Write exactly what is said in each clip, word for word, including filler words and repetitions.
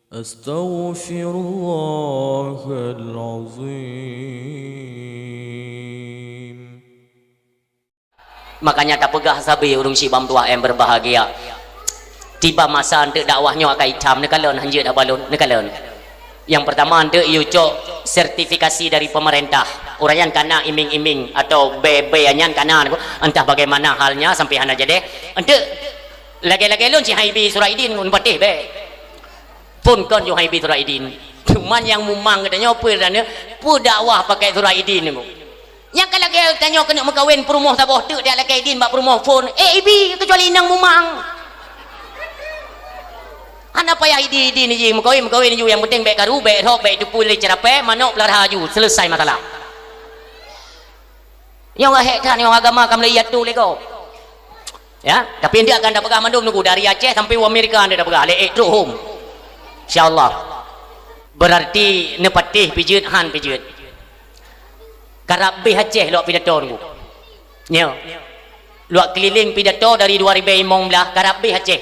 Astaghfirullahalazim. Makanya tapeugah sabe ureuëng syiek bak meutuah nyang berbahagia. Tiba masa eunteuk dakwah nyoe akan itam, neukalon hanjeuet haba lôn, neukalon. Nyang pertama eunteuk yue cok sertifikasi dari pemerintah. Ureuëng nyan kana iming-iming atau bée-bée nyan kana, entah bagaimana halnya sampai hana jadi. Eunteuk lagée-lagée lôn cit han ibi surat idin ngon patéh bée. Phon kon yoh han ibi surat idin. Cuman nyang mumang geutanyoe peue teuh, peue dakwah pakai surat idin nyoe. Nyang ka lagée tanyoe keuneuk meukawen peurumoh saboh teuk, dak lakée idin bak peurumoh phon, eh, ibi keucuali inong mumang. Hana payah idin-idin jih, meukawen-meukawen ju, nyang penting bék karu, bék rhok, bék teupui lé ceurapée, manok peulara ju, selesai masalah. Nyoe hék that, nyoe agama ka mulai jatuh lé gob. Ya, tapi eunteuk akan tapeugah mandum nunggu dari Aceh sampai u Amerika eunteuk tapeugah, lé ék trok hom. Insya Allah. Berarti neupatéh pijeuet han pijeuet. Karab beh Aceh lok pidato nunggu. Nyoe. Lok keliling pidato dari dua ribu lima belas, karab beh Aceh.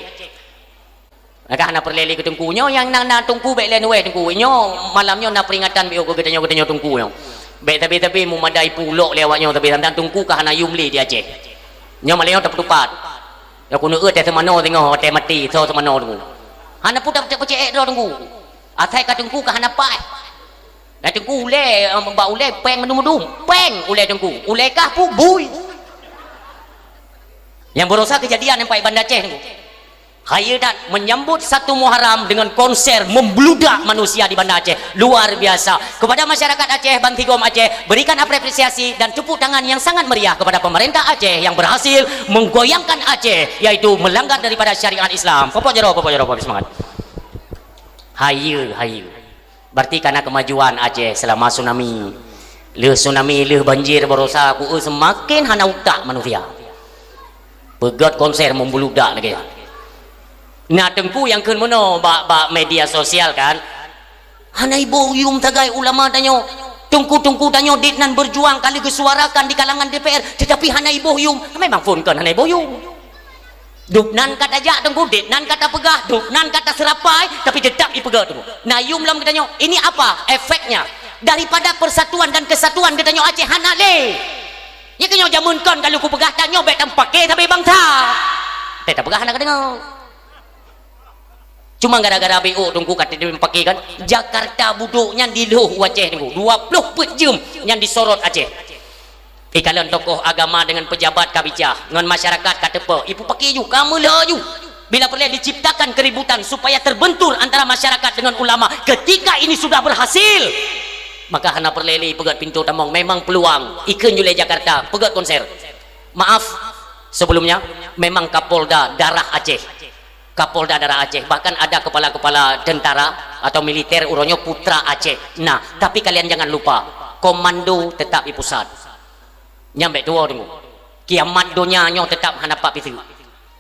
Maka hana peureulée lé keu teungku. Nyoe nyang na, na teungku bék lé nuweh teungku. Nyoe malam nyoe na peuringatan beu keu geutanyoe, geutanyoe teungku nyoe. Bék tabi-tabi meumadai pulok lé awak nyoe tabi tantang teungku ka hana yum lé di Aceh. Nyoe malam nyoe tapeutupat. Ya keuneuk eu teh seumanoe singoh watée maté, soe seumanoe teungku. Hana peue tapeucék-peucék ék droe teungku. Asai ka teungku ka hana paih. Dan teungku ulée, em, bak ulée péng meudum-meudum. Péng ulée teungku. Ulée kah pu bui. Nyang barosa kejadian nyang paih Banda Aceh teungku. Hayeue that menyambut satu Muharram dengan konser membludak manusia di Banda Aceh. Luar biasa. Kepada masyarakat Aceh, bansigom Aceh, berikan apresiasi dan tepuk tangan yang sangat meriah kepada pemerintah Aceh yang berhasil menggoyangkan Aceh, yaitu melanggar daripada syariat Islam. Popok jaroe, popok jaroe, popok semangat. Hayeue, hayeue. Berarti kana kemajuan Aceh selama tsunami. Lheueh tsunami, lheueh banjir barosa, ku eu semakin hana utak manusia. Peugét konser membludak lagée nyan. Na teungku nyang kheun meunoe bak, bak media sosial kan. Hana iboh yum sagai ulama tanyoe. Teungku-teungku tanyoe dit nan berjuang ka lheueh geusuarakan di kalangan D P R, tetapi hana iboh yum. Memang phon kon hana iboh yum. Dub nan ka tajak teungku, dit nan ka tapeugah, dub nan ka taseurapai, tapi tetap ipeugét teungku. Na yum lom geutanyoe. Ini apa efeknya? Daripada persatuan dan kesatuan geutanyoe Aceh hana lé. Nyan keuh nyoe jameun kon ka lheueh kupeugah, tanyoe bék tameupake sabe bansa. Teuh tapeugah hana kadeungoe. Cuma gara-gara B O teungku ka teumeupaké kan, Jakarta budok nyan dilhoh u Aceh teungku. Dua ploh peuet jeuem nyan disorot Aceh. Ikalon tokoh agama dengan pejabat ka bicah, ngon masyarakat ka teupeue, ipeupake ju, ka meulhö ju. Bila peureulée diciptakan keributan supaya terbentur antara masyarakat dengan ulama, ketika ini sudah berhasil, maka hana peureulée lé ipeugét pintoe tamong. Memang peuluang ikheun ju lé Jakarta peugét konser. Maaf sebelumnya, memang Kapolda darah Aceh. Kapolda darah Aceh, bahkan ada kepala-kepala tentara atau militer uroe nyoe putra Aceh. Nah, tapi kalian jangan lupa, komando tetap di pusat. Nyang bék tuwoe teungku. Kiamat donya nyoe tetap hana pat piseue.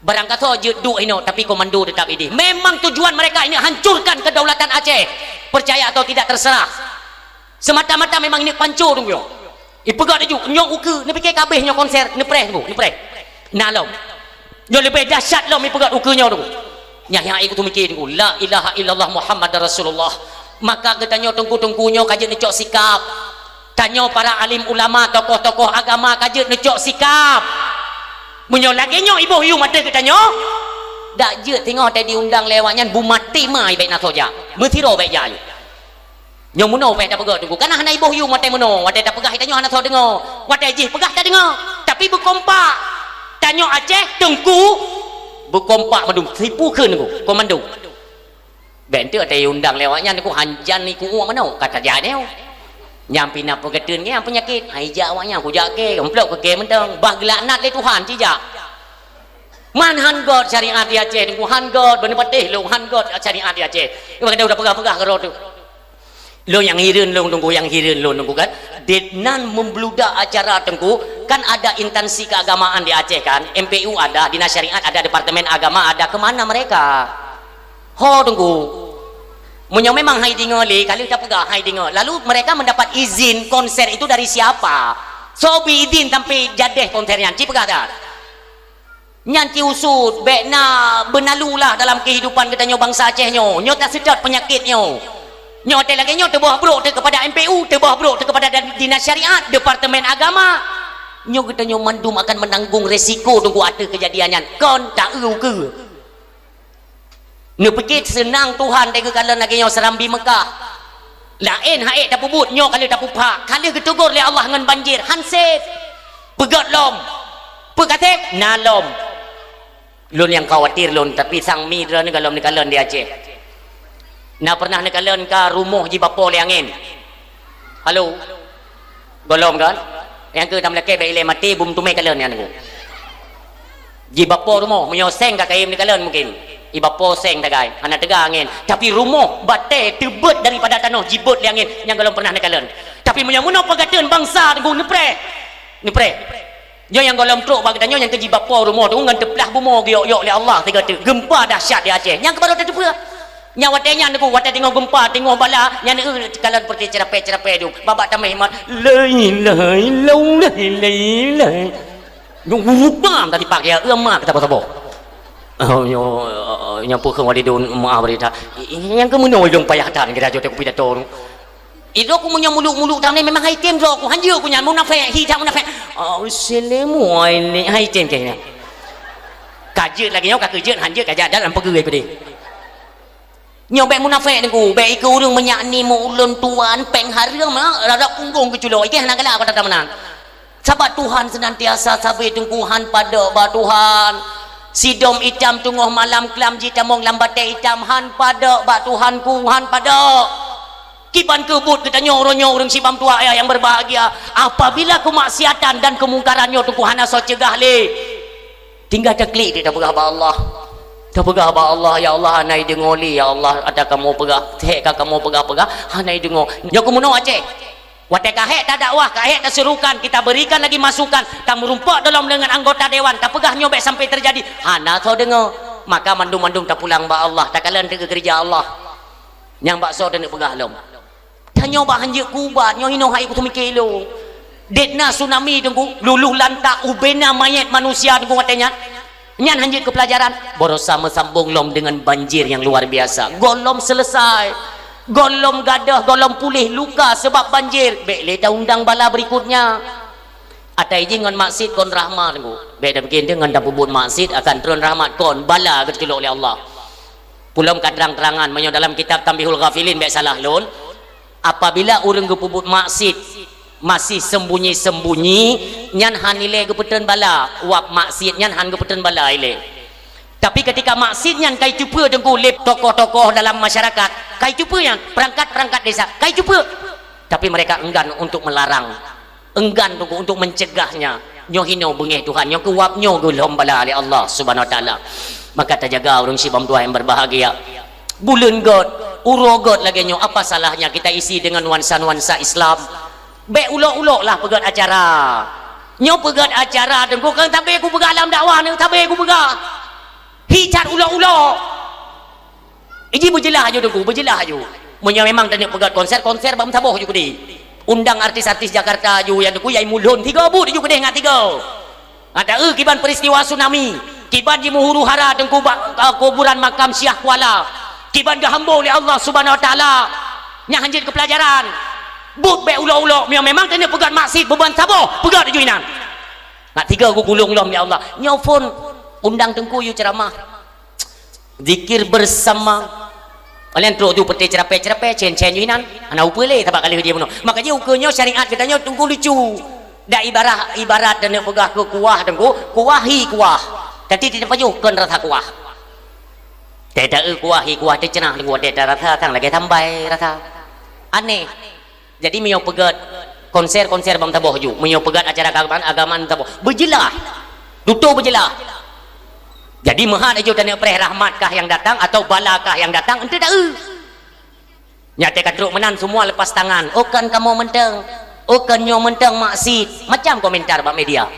Barangkasoe jeuet duek inoe, tapi komando tetap ideh. Memang tujuan mereka ini hancurkan kedaulatan Aceh. Percaya atau tidak terserah. Semata-mata memang ini panco teungku nyoe. Ipeugét laju, nyoe ukeue, neupike kabeh nyoe konser, neupreh teungku, neupreh. Na lom. Nyoe leubeh dahsyat lom ipeugét ukeue nyoe teungku. Nyan nyang ikut miké teungku, la ilaha illallah Muhammadar Rasulullah. Maka geutanyoe teungku-teungku nyoe ka jeuet neucok sikap. Tanyoe para alim ulama, tokoh-tokoh agama ka jeuet neucok sikap. Meunyoe lagée nyoe iboh yum ateueh geutanyoe, dak jeuet singoh teuh diundang lé awak nyan, bu maté ma bék na soe jak. Meusidroe bék jak. Nyoe meunoe bék tapeugét teungku. Kana hana iboh yum watée meunoe, watée tapeugah tanyoe hana soe deungoe. Watée jih peugah tadeungoe. Tapi beukompak. Tanyoe Aceh teungku beukompak mandum. Sipu kheun teungku, komando. Bék eunteuk teuh undang lé awak nyan, ku hanjan ni ku uek meunoe, ka tajak nyoe. Nyang pih na peugeuteueng nyang peunyakét, hai jak awak nyan, ku jak kée, emplop keu kée mantong, bah geulaknat lé Tuhan, ci jak. Man han gét syariat di Aceh, ku han gét, beuneupateh lôn han gét syariat di Aceh. Iban kadang udah peugah-peugah keudroe teuh. Lôn nyang hireuen lôn teungku, nyang hireuen lôn teungku kan. Dit nan membludak acara teungku, kan ada instansi keagamaan di Aceh kan, M P U ada, Dinas Syariat ada, Departemen Agama ada, kemana mereka? Ho teungku. Meunyoe memang hai deungoe lé, ka lheueh tapeugah hai deungoe. Lalu mereka mendapat izin konser itu dari siapa? Soe bri izin sampai jadeh konser nyan? Ci peugah that. Nyan ci usut, bék na beunalu lah dalam keuhidupan geutanyoe bansa Aceh nyoe. Nyoe taseutôt peunyakét nyoe. Nyoe watée lagée nyoe teuboh brok teuk keupada M P U, teuboh brok teuk keupada dan-, dinas syariat, departemen agama. Nyoe geutanyoe mandum akan meunanggong resiko teungku ateueh keujadian nyan. Kon ta-eu ukeue. Neupike seunang Tuhan teuka kalon lagée nyoe seurambi Meukah. Laén han ék tapeubuet, nyoe ka lheueh tapeuphak. Ka lheueh geuteugor lé Allah ngon banjir, han sép. Peugét lom. Peu ka sép? Na lom. Lôn nyang khawatir lôn, tapi sang mi droeneuh gohlom neukalon di Aceh. Na pernah neukalon ka rumoh jibapo lé angén? Halo? Gohlom kan? Nyang keu tam lakée bék ilée maté, bum tumé kalon nyan teungku. Jibapo rumoh, meunyoe seng ka kayém neukalon mungkin. Ibapo seng tagai, hana teuga angén. Tapi rumoh, batée, teubeuet daripada tanoh, jibeuet lé angén, nyang gohlom pernah neukalon. Tapi meunyoe meunoe peugateun bansa teungku neupreh. Neupreh. Nyoe nyang gohlom trok bak geutanyoe nyang keu jibapo rumoh tu ngon teuplah bumoe geuyok-yok lé Allah sigoe teuk. Gempa dahsyat di Aceh. Nyang keubaru tateupeue. Nyang watée nyan teungku, watée teungoh gempa, teungoh bala, nyan eu kalon peureuté ceurapée-ceurapée dum. Babak tamah imat, "La ilaha illallah, la ilaha." Nyoe bukan tadi pakai, eu ma kita boh-boh. Oh, nyoe, nyoe peukheueng wadidun, maaf berita. Nyang keu meunoe dong payah tan kita jok kupi dato. Idroe ku meunyoe muluk-muluk tam ni memang hai tem droe ku, hanjeuet ku nyan munafék, hi that munafék. Oh, selemu ai ni hai tem kayaknya. Ka jeuet lagée nyoe, ka keujeuet, hanjeuet, ka jak dalam peugeuh ai peudeh. Nyoe bék munafék teungku, bék ikeu ureuëng meunyak ni meu ulôn tuan, péng hareuem, ha, rara punggong keuculok, ikeh hana galak kota tamenan. Sabab Tuhan senantiasa sabe teungku han padok bak Tuhan. Sidom itam teungoh malam klam jitamong lam batée itam han padok bak Tuhanku, han padok. Kiban keuh buet geutanyoe uroe nyoe ureuëng sibam tuha ayah nyang berbahagia. Apabila keumaksiatan dan keumungkaran nyoe teungku hana soe cegah lé. Tinggai taklik di tapeugah bak Allah. Tapeugah bak Allah, "Ya Allah, hana ideungoe lé, ya Allah, ata kamoe peugah, hék ka kamoe peugah-peugah, hana ideungoe." Nyoe keu meunoe Aceh. Watée ka hék tadakwah, ka hék tasurukan, kita berikan lagi masukan, tameurumpok dalam dengan anggota dewan, tapeugah nyoe bék sampai terjadi, hana soe deungoe. Maka mandum-mandum tapulang bak Allah, takalon teuka keureuja Allah. Nyang bak soe taneuk peugah lom. Tanyoe bak hanjeuet kubat, nyoe hinoe hai kuteumike lôn. Dek na tsunami teungku, luluh lantak ubena manyét manusia teungku watée nyan. Nyan hanjeuet keu pelajaran, barosa meusambong lom deungon banjir nyang luar biasa. Gohlom selesai. Gohlom gadôh, gohlom puléh luka sabab banjir. Bék lé taundang bala berikutnya. Atai jih ngon maksiet kon rahmat teungku. Bék tapiké deungon tapeubuet maksiet akan tron rahmat kon bala geuteulok lé Allah. Pulom ka trang-trangan, meunyoe dalam kitab Tanbihul Ghafilin bék salah lôn, apabila ureuëng geupeubuet maksiet, masih sembunyi-sembunyi, nyan han ilée geupeutreun bala, wab maksiet nyan han geupeutreun bala ilée. Tapi ketika maksiet nyan kai teupeue teungku lé tokoh-tokoh dalam masyarakat, kai teupeue nyan, perangkat-perangkat desa, kai teupeue. Tapi mereka enggan untuk melarang, enggan untuk, untuk mencegahnya. Nyoe hinoe beungéh Tuhan, nyoe keuwab nyoe geulom bala lé Allah Subhanahu Wa Taala. Maka tajaga ureuëng sibam tuha yang berbahagia. Buleuen göt, uroe göt lagée nyoe, apa salahnya kita isi dengan nuansa-nuansa Islam? Bék ulok-ulok lah peugét acara. Nyoe peugét acara teungku, kan tabe kupeugah lam dakwah nyoe, tabe kupeugah. Hi that ulok-ulok. Iji beujeulaih aju teungku, beujeulaih aju. Meunyoe memang taneuk peugét konser, konser bak meusaboh aju keudeh. Undang artis-artis Jakarta aju nyang teungku, yai mulhon tiga buet aju keudeh ngat tiga. Ngat taeu kiban peristiwa tsunami, kiban jimeuhuru hara teungku bak, uh, kuburan makam Syiah Kuala, kiban geuhambo lé Allah Subhanahu Wa Taala. Nyang hanjeuet keu pelajaran. Buet bék ulok-ulok, meunyoe memang taneuk peugét maksiet beuban saboh, peugét aju inan. Ngat tiga gugulong lom ya Allah. Nyoe phon undang teungku yue ceramah. Zikir bersama. Kalian trok tu peuté cerapé-cerapé, cen-cen ju inan. Hana upeue lé, sabab ka lheueh dia bunoe. Maka jih ukeue nyoe syariat geutanyoe teungku lucu. Dak ibarat, ibarat taneuk peugah keu kuah teungku, kuah hi kuah. Tapi teupajoh kon rasa kuah. Teuta eu kuah hi kuah teuceunah teungku, teuta rasa sang lagée sambai rasa. Aneh. Jadi meunyoe peugét konser-konser bang taboh ju, meunyoe peugét acara keagamaan, agama taboh. Beujeulaih. Tutoe beujeulaih. Jadi meuhat aju taneuk preh rahmat kah yang datang atau bala kah yang datang, ente taeu. Nyak teuka trok meunan semua lepas tangan. Oh kan kamoe mantong. Oh kan nyoe mantong maksiet. Macam komentar bak media.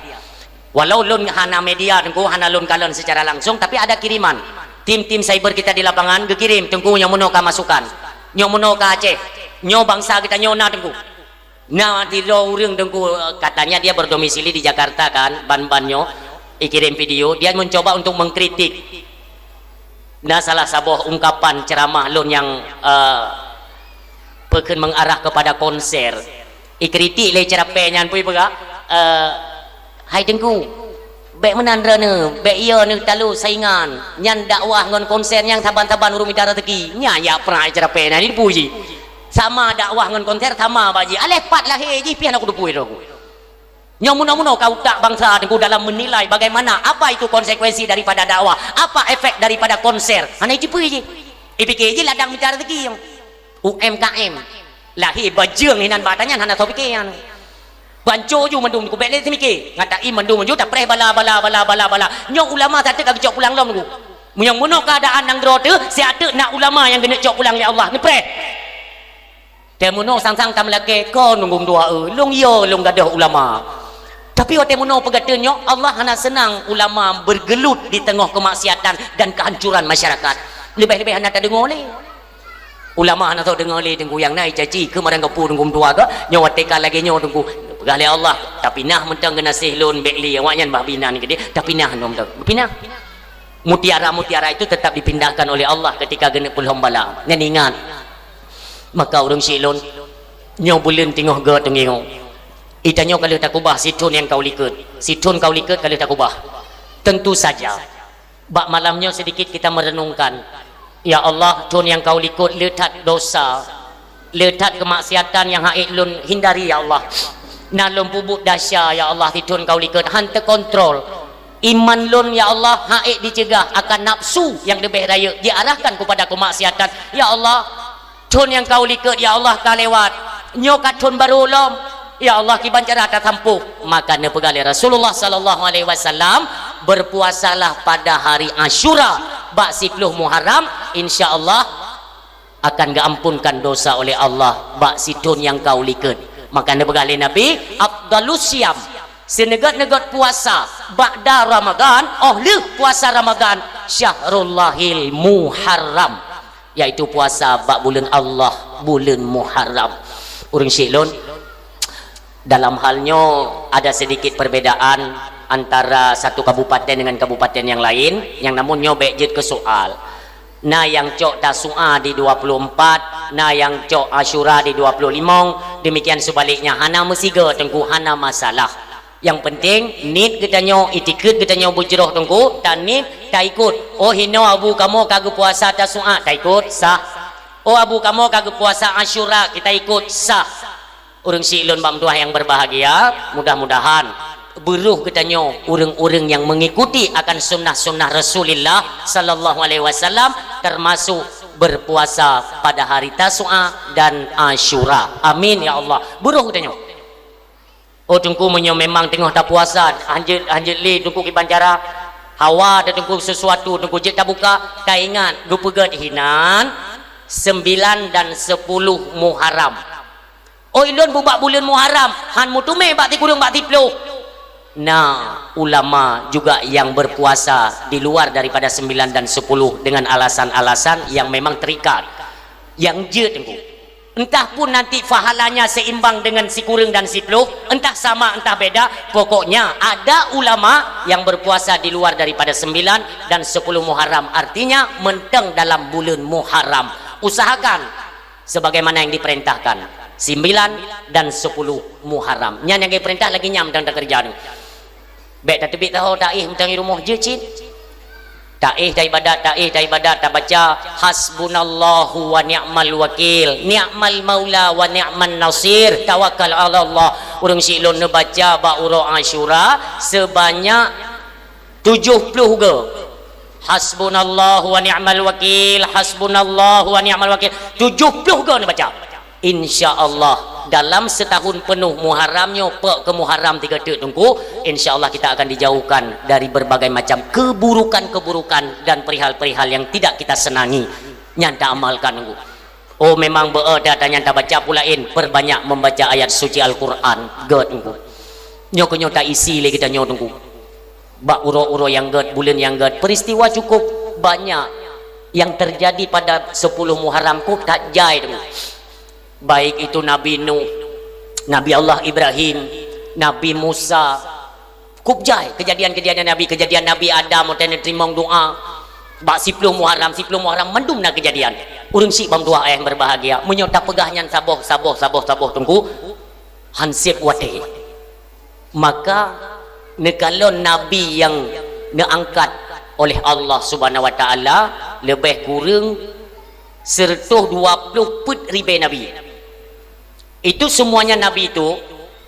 Walau lôn hana media teungku, hana lôn kalon secara langsung, tapi ada kiriman. Tim-tim cyber kita di lapangan geukirim, teungku nyang meunoe ka masukan. Nyang meunoe ka Aceh. Nyoe bansa geutanyoe na teungku. Na sidroe ureuëng teungku, katanya dia berdomisili di Jakarta kan, ban-ban nyoe. Ikirim video, dia mencoba untuk mengkritik. Na salah saboh ungkapan ceramah lôn nyang, eh, peukheun mengarah kepada konser. Ikritik lé ceurapée nyan peue peugah, eh, "Hai Teungku, bék meunan droeneuh, bék iya neuh talo saingan. Nyan dakwah ngon konser nyang saban-saban ureuëng mita rezeki." Nyan jak prang ceurapée nyan dipuji. Sama dakwah ngon konser sama bak jih. Aléh pat lahé jih piah na kuteupue droe. Nyoe munoe-munoe ka utak bansa Teungku dalam menilai bagaimana, apa itu konsekuensi daripada dakwah, apa efek daripada konser. Hana jipui jih. Ipike jih ladang mita rezeki nyang U M K M. Lahé bajeueng hinan bak tanyan hana soe pike nyan. Banco ju mandum Teungku bék lé simike. Ngat ai mandum ju tapreh bala, bala, bala, bala, bala. Nyoe ulama sateuk ka geucok pulang lom Teungku. Meunyoe munoe keadaan nanggroe teuh, siateuk na ulama nyang geuneuk cok pulang lé Allah. Neupreh. Teuh munoe sang-sang tameulakée, "Kon Teungku dua eu, lôn yo lôn gadôh ulama." Tapi watée munoe peugateun nyoe, Allah hana seunang ulama bergelut di teungoh keumaksiatan dan kehancuran masyarakat. Leubeh-leubeh hana tadeungoe lé. Ulama hana soe deungoe lé Teungku nyang na icaci keu marang gapu Teungku dua geuh, nyoe watée ka lagée nyoe Teungku. Peugah lé Allah, "Tapi nah mantong geunaséh lôn bék lé awaknyan bah binan keudeh, tapi nah nyoe mantong." Pinah. Mutiara-mutiara itu tetap dipindahkan oleh Allah ketika geuneuk peulhom bala. Nyan ingat. Maka ureuëng syik lôn, nyoe buleuen teungoh geutanyoe. Itanyoe ka lheueh takubah sithon nyang ka u likot. Sithon ka u likot ka lheueh takubah. Tentu saja, bak malam nyoe sedikit kita merenungkan, "Ya Allah, thon nyang ka u likot le that dosa, le that keumaksiatan nyang hak ék lôn hindari, ya Allah. Na lôn peubuet desya, ya Allah, sithon ka u likot, han teukontrol. Iman lôn, ya Allah, hak ék jiceugah akan nafsu nyang leubeh rayeuk, jiarahkan keupada keumaksiatan. Ya Allah, thon nyang ka u likot, ya Allah, ka lewat. Nyoe ka thon barô lom. Ya Allah, kiban cara tasampôh." Maka neupeugah lé Rasulullah sallallahu alaihi wasallam, "Berpuasalah pada hari Asyura, bak siploh Muharram, insya Allah akan geuampunkan dosa oleh Allah bak sithon nyang ka u likot." Maka neupeugah lé Nabi, "Afdalus siyam, sineugét-neugét puasa, ba'da Ramadan, óh lheueh puasa Ramadan, syahrullahil Muharram, yaitu puasa bak buleuen Allah, buleuen Muharram." Ureuëng syik lôn, dalam hal nyoe ada sedikit perbedaan antara satu kabupaten dengan kabupaten yang lain, nyang namun nyoe bék jeuet keu soal. Na nyang cok Tasu'a di dua puluh empat, na nyang cok Asyura di dua puluh limong, demikian sebaliknya, hana meusigoe Teungku, hana masalah. Nyang penting, niet geutanyoe, itikeuet geutanyoe beujroh Teungku, taniet, taikot. Oh, hinoe abu kamoe ka geupuasa Tasu'a, taikot, sah. Oh, abu kamoe ka geupuasa Asyura, kita ikot, sah. Ureuëng syik lôn bak meutuah nyang berbahagia, mudah-mudahan beuroh geutanyoe ureuëng-ureuëng nyang mengikuti akan sunnah-sunnah Rasulullah sallallahu alaihi wasallam, termasuk berpuasa pada hari Tasu'a dan Asyura. Amin ya Allah. Beuroh geutanyoe. Oh Teungku, meunyoe memang teungoh tapuasa, hanjeuet, hanjeuet lé Teungku kiban cara, hawa teuh Teungku sesuatu, Teungku jeuet tabuka, taingat geupeugét hinan sembilan dan sepuluh Muharram. Oi lôn bubak buleuen Muharram, han meuteumé bak sikureueng bak siploh. Na ulama juga yang berpuasa di luar daripada sembilan dan sepuluh dengan alasan-alasan yang memang terikat. Yang jeuet Teungku. Entah pun nanti pahalanya seimbang dengan sikureueng dan siploh, entah sama entah beda, pokoknya ada ulama yang berpuasa di luar daripada sembilan dan sepuluh Muharram, artinya menteng dalam buleuen Muharram. Usahakan sebagaimana yang diperintahkan, sembilan dan sepuluh Muharram. Nyan nyang geupeurintah lagée nyan mantong takeureuja nyoe. Bék tateubiet taho taéh mantong di rumoh jeuet cit. Taéh taibadat, taéh taibadat, tabaca hasbunallahu wa ni'mal wakil, ni'mal maula wa ni'man nasir, tawakkal 'alallah. Ureuëng syik lôn neubaca bak uroe Asyura sebanyak tujoh ploh go. Hasbunallahu wa ni'mal wakil, hasbunallahu wa ni'mal wakil. Tujoh ploh go neubaca. Insya Allah, dalam setahun penuh Muharram nyoe, pok keu Muharram tiga teuk Teungku, insya Allah kita akan dijauhkan dari berbagai macam keburukan-keburukan dan perihal-perihal yang tidak kita senangi. Nyan taamalkan Teungku. Oh, memang beu-, eh, data nyang tabaca pula in, perbanyak membaca ayat suci Al-Quran, gét Teungku. Nyoe keuh nyoe taisi lé geutanyoe Teungku. Bak uroe-uroe nyang gét, buleuen nyang gét, peristiwa cukup banyak yang terjadi pada sepuluh Muharram keuh that jai Teungku. Baik itu Nabi Nuh, Nabi Allah Ibrahim, Nabi Musa, Kub jai keujadian-keujadian Nabi, keujadian Nabi Adam watée neuteurimong doa bak siploh Muharram, siploh Muharram mandum na keujadian. Ureuëng syiek bak meutuwah ayah nyang berbahagia, meunyoe tapeugah nyan saboh, saboh, saboh, saboh teungku, han sép watée. Maka neukalon Nabi nyang neuangkat oleh Allah Subhanahu wa Taala leubeh kureueng sireutoh dua ploh peuet ribée nabi. Itu semuanya nabi itu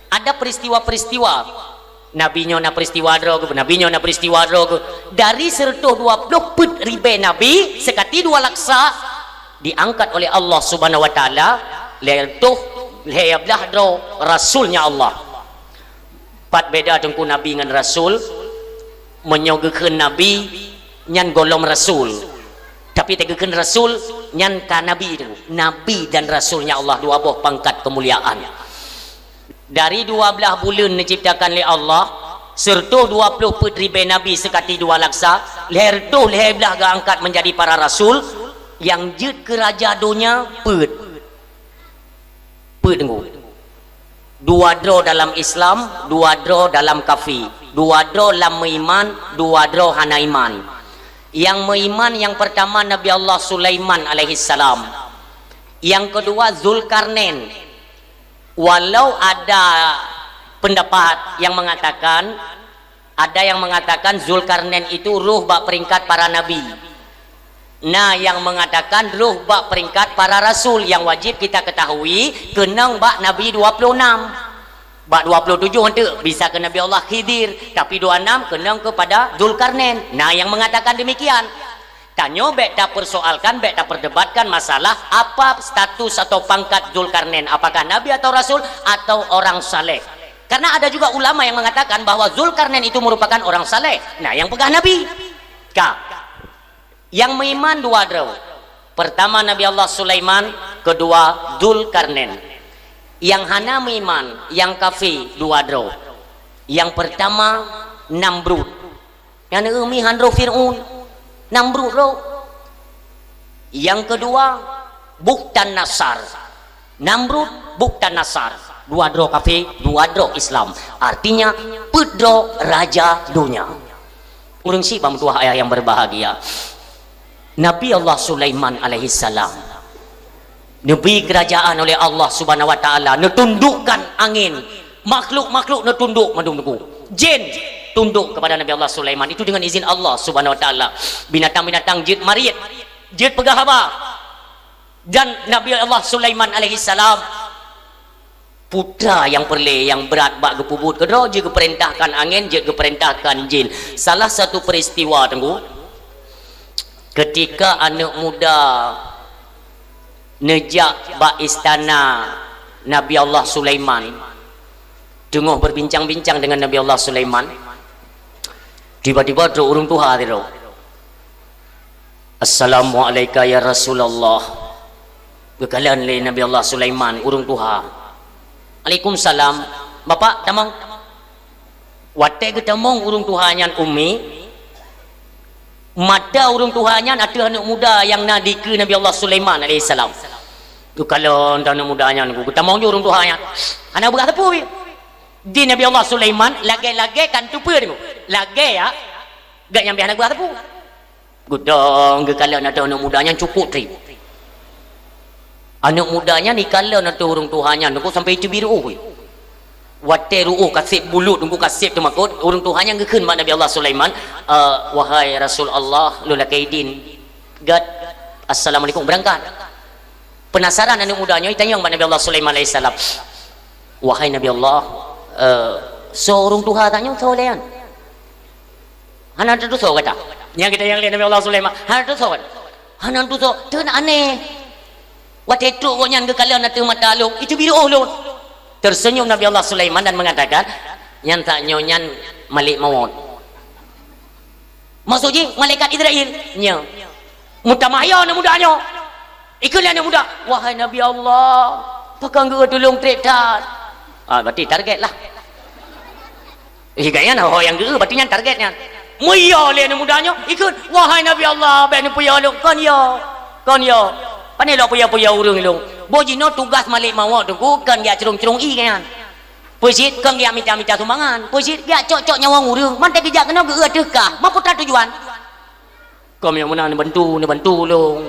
ada peristiwa-peristiwa. Nabi nyoe na peristiwa droe, nabi nyoe na peristiwa droe. Dari sireutoh dua ploh peuet ribée nabi, seukati dua laksa diangkat oleh Allah Subhanahu wa Taala, lhée reutoh lhée blah droe rasulnya Allah. Pat beda teungku nabi ngon rasul? Meunyoe geukheun nabi, nyan golom rasul. Tapi teugeukeun rasul, nyan ka nabi teungku. Nabi dan rasulnya Allah dua boh pangkat keumuliaan. Dari dua blah buleuen neuciptakan lé Allah, sireutoh dua ploh peuet ribée nabi seukati dua laksa, lhée reutoh lhée blah geuangkat menjadi para rasul, nyang jeuet keu raja donya peuet. Peuet teungku. Dua droe dalam Islam, dua droe dalam kafi. Dua droe lam meuiman, dua droe hana iman. Nyang meuiman nyang pertama Nabi Allah Sulaiman alaihissalam. Nyang kedua Zulkarnain. Walau ada pendapat yang mengatakan, ada yang mengatakan Zulkarnain itu roh bak peringkat para nabi. Na nyang mengatakan roh bak peringkat para rasul, nyang wajib kita ketahui keunong bak nabi dua puluh enam. Bak dua puluh tujuh enteuk bisa keu Nabi Allah Khidir, tapi dua enam keunong kepada Zulkarnain. Na nyang mengatakan demikian. Tanyoe bék tapersoalkan, bék taperdebatkan masalah apa status atau pangkat Zulkarnain, apakah nabi atau rasul atau orang saleh. Karena ada juga ulama yang mengatakan bahwa Zulkarnain itu merupakan orang saleh. Nah, nyang peugah nabi. Ka. Nyang meuiman dua droe. Pertama Nabi Allah Sulaiman, kedua Zulkarnain. Nyang hana meuiman, nyang kafe dua droe. Nyang pertama Namrud. Nyang neueu mi han roh Fir'aun, Namrud roh. Nyang keudua, Bukhtanasar. Namrud, Bukhtanasar. Dua droe kafé, dua droe Islam. Artinya, peuet droe raja donya. Ureuëng syiek bak meutuwah ayah nyang berbahagia. Nabi Allah Sulaiman alaihissalam neubri keurajeuen oleh Allah Subhanahu wa Taala, neutundukkan angén, makhluk-makhluk neutunduk mandum teungku. Jin tunduk kepada Nabi Allah Sulaiman, itu dengan izin Allah Subhanahu wa Taala. Binatang-binatang jeuet mariet, jeuet peugah haba. Dan Nabi Allah Sulaiman alaihissalam putra nyang peureulée, nyang brat bak geupeubuet keudroe, jeuet geupeurintahkan angén, jeuet geupeurintahkan jin. Salah satu peristiwa teungku, ketika aneuëk muda neujak bak istana Nabi Allah Sulaiman, teungoh berbincang-bincang dengan Nabi Allah Sulaiman, tiba-tiba trok ureuëng tuha sidroe. "Assalamualaika ya Rasulullah." Geukalon lé Nabi Allah Sulaiman, ureuëng tuha. "Alaikumsalam. Bapak, tamong." Watée geutamong ureuëng tuha nyan Ummi, mata ureuëng tuha nyan ateueh aneuëk muda nyang na dikeue Nabi Allah Sulaiman alaihissalam. Geukalon aneuëk muda nyan, geutamong jih ureuëng tuha nyan. Hana beurah teupeu. Di Nabi Allah Sulaiman lagée-lagée kan teupeu teungku. Lagée ya, gak nyang biasa hana beurah teupeu. Geudong geukalon ateueh aneuëk muda nyan cukôp treb. Aneuëk muda nyan ikalon ateueh ureuëng tuha nyan teungku sampai iteubiet ruôh. Watée ruôh ka sép bulut teungku, ka sép teumakot, ureuëng tuha nyan geukheun bak Nabi Allah Sulaiman, "Eh, wahai Rasul Allah, lôn lakée idin gét, assalamualaikum, beurangkat." Peunasaran aneuëk muda nyoe itanyong bak Nabi Allah Sulaiman alaihissalam, "Wahai Nabi Allah, eh, soe ureuëng tuha tanyoe soe lé nyan?" Hana teutusoe gata. Nyang geutanyoe lé Nabi Allah Sulaiman, hana teutusoe gata. Hana teutusoe, teun aneh. Watée trok gobnyan geukalon ateueh mata lôn, iteubiet ruôh lôn. Tersenyum Nabi Allah Sulaiman dan mengatakan, "Nyan tanyoe nyan malek mawöt." Maksud jih malaikat Israel. Nyoe. Meutamah yo aneuëk muda nyoe. Ikheun lé aneuëk muda, "Wahai Nabi Allah, pakon geu tulông treb that?" Ah, berarti target lah. Eh, gobnyan ho nyang geu, berarti nyan target nyan. Meuyo lé aneuëk muda nyoe, ikheun, "Wahai Nabi Allah, bék neupeuyo lôn." "Kon yo, kon yo. Pane lôn peuyo-peuyo ureuëng lôn. Boh jinoe tugas malek mawöt teungku kon jak crông-crông ié nyan." Peue cit kon geujak mita-mita sumbangan. Peue cit geujak cok-cok nyawöng ureuëng. Mantong geujak keunoe geu-eu teuh kah. Ma peue teuma tujuan? Kon nyang meunan neubantu, neubantu lôn.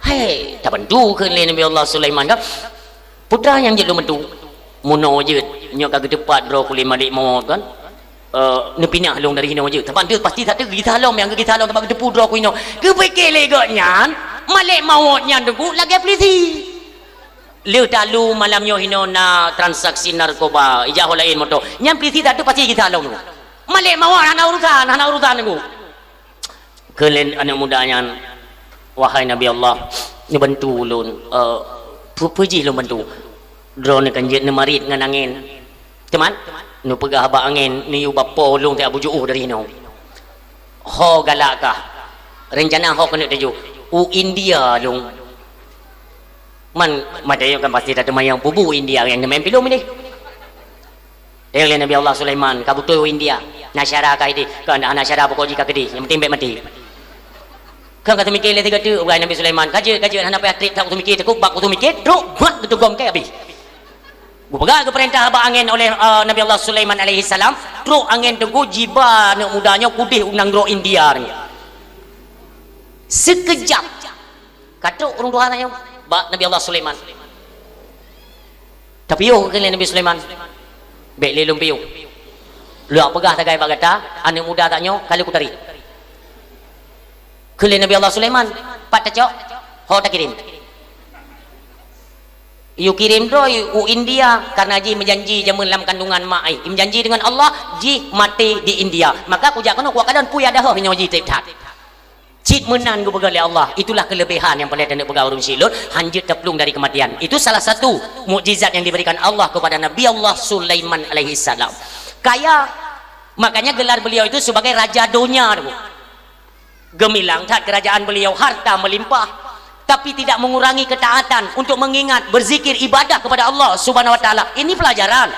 Hai, tabantu kheun lé Nabi Allah Sulaiman kan. Peue teuma nyang jeuet lôn bantu? Meunoe jeuet, nyoe ka geuteupat droe kulét malék mawöt kan. Eh, neupinah lôn dari hinoe jeuet. Sabab deuh pasti that geugisa lom, nyang geugisa lom sabab geuteupeue droe ku hinoe. Geupike lé gobnyan, malék mawöt nyan teungku lagèe pulisi. Lheueh talu malam nyoe hinoe na transaksi narkoba, ijak ho laén moto. Nyan pulisi that pasti gisa lom. Malék mawöt hana urusan, hana urusan teungku. Kheun lé aneuk muda nyan, "Wahai Nabi Allah, neubantu ulôn, eh, peue-peue jih lôn bantu. Droeneuh kan jeuet neumarit ngon angén. Teuma, neupeugah bak angén, neuyue ba po lôn teuh Abu Ju'uh dari hinoe. Ho galak kah? Reuncana ho keuneuk tuju? U India lôn." Man, mata nyoe kan pasti tateumayang pubu India nyang neumain filem ini. Teuh lé Nabi Allah Sulaiman, ka beutôi u India. Na syara ka ideh, kon hana syara pokok jih ka keudeh, nyang penting bèk maté. Kon ka teumike lé sigoe teuk, ugai Nabi Sulaiman, ka jeuet, ka jeuet, hana payah trép that kuteumike, takot bak kuteumike, trok buat geutugom kèe habéh. Geupeugah geupeurintah bak angén oleh, eh, Nabi Allah Sulaiman alaihissalam, trok angén teungku jiba aneuk muda nyoe keudeh u nanggroe India nyoe. Sikeujap, ka trok ureuëng tuha nyan bak Nabi Allah Sulaiman. Tapiôh kheun lé Nabi Sulaiman, "Bèk lé lôn piôh. Lôn peugah sagai bak gata, aneuk muda tanyoe ka lheueh kutarék." Kheun lé Nabi Allah Sulaiman, "Pat tacok, ho takirém." Yue kirém droe u India, karena jih meujanji jameun lam kandungan mak ai. Meujanji deungon Allah, jih maté di India. Maka kujak keunoe, kukalon peue nyang deuh nyoe jih trép that. Cit meunan geupeugah lé Allah, itulah kelebihan nyang paleng taneuk peugah ureuëng syiek lôn, hanjeuet taplueng dari kematian. Itu salah satu mukjizat yang diberikan Allah kepada Nabi Allah Sulaiman alaihissalam. Kaya, makanya gelar beliau itu sebagai raja donya tu. Geumilang that kerajaan beliau, harta melimpah, tapi tidak mengurangi ketaatan untuk mengingat, berzikir, ibadah kepada Allah Subhanahu wa Taala. Ini pelajaran.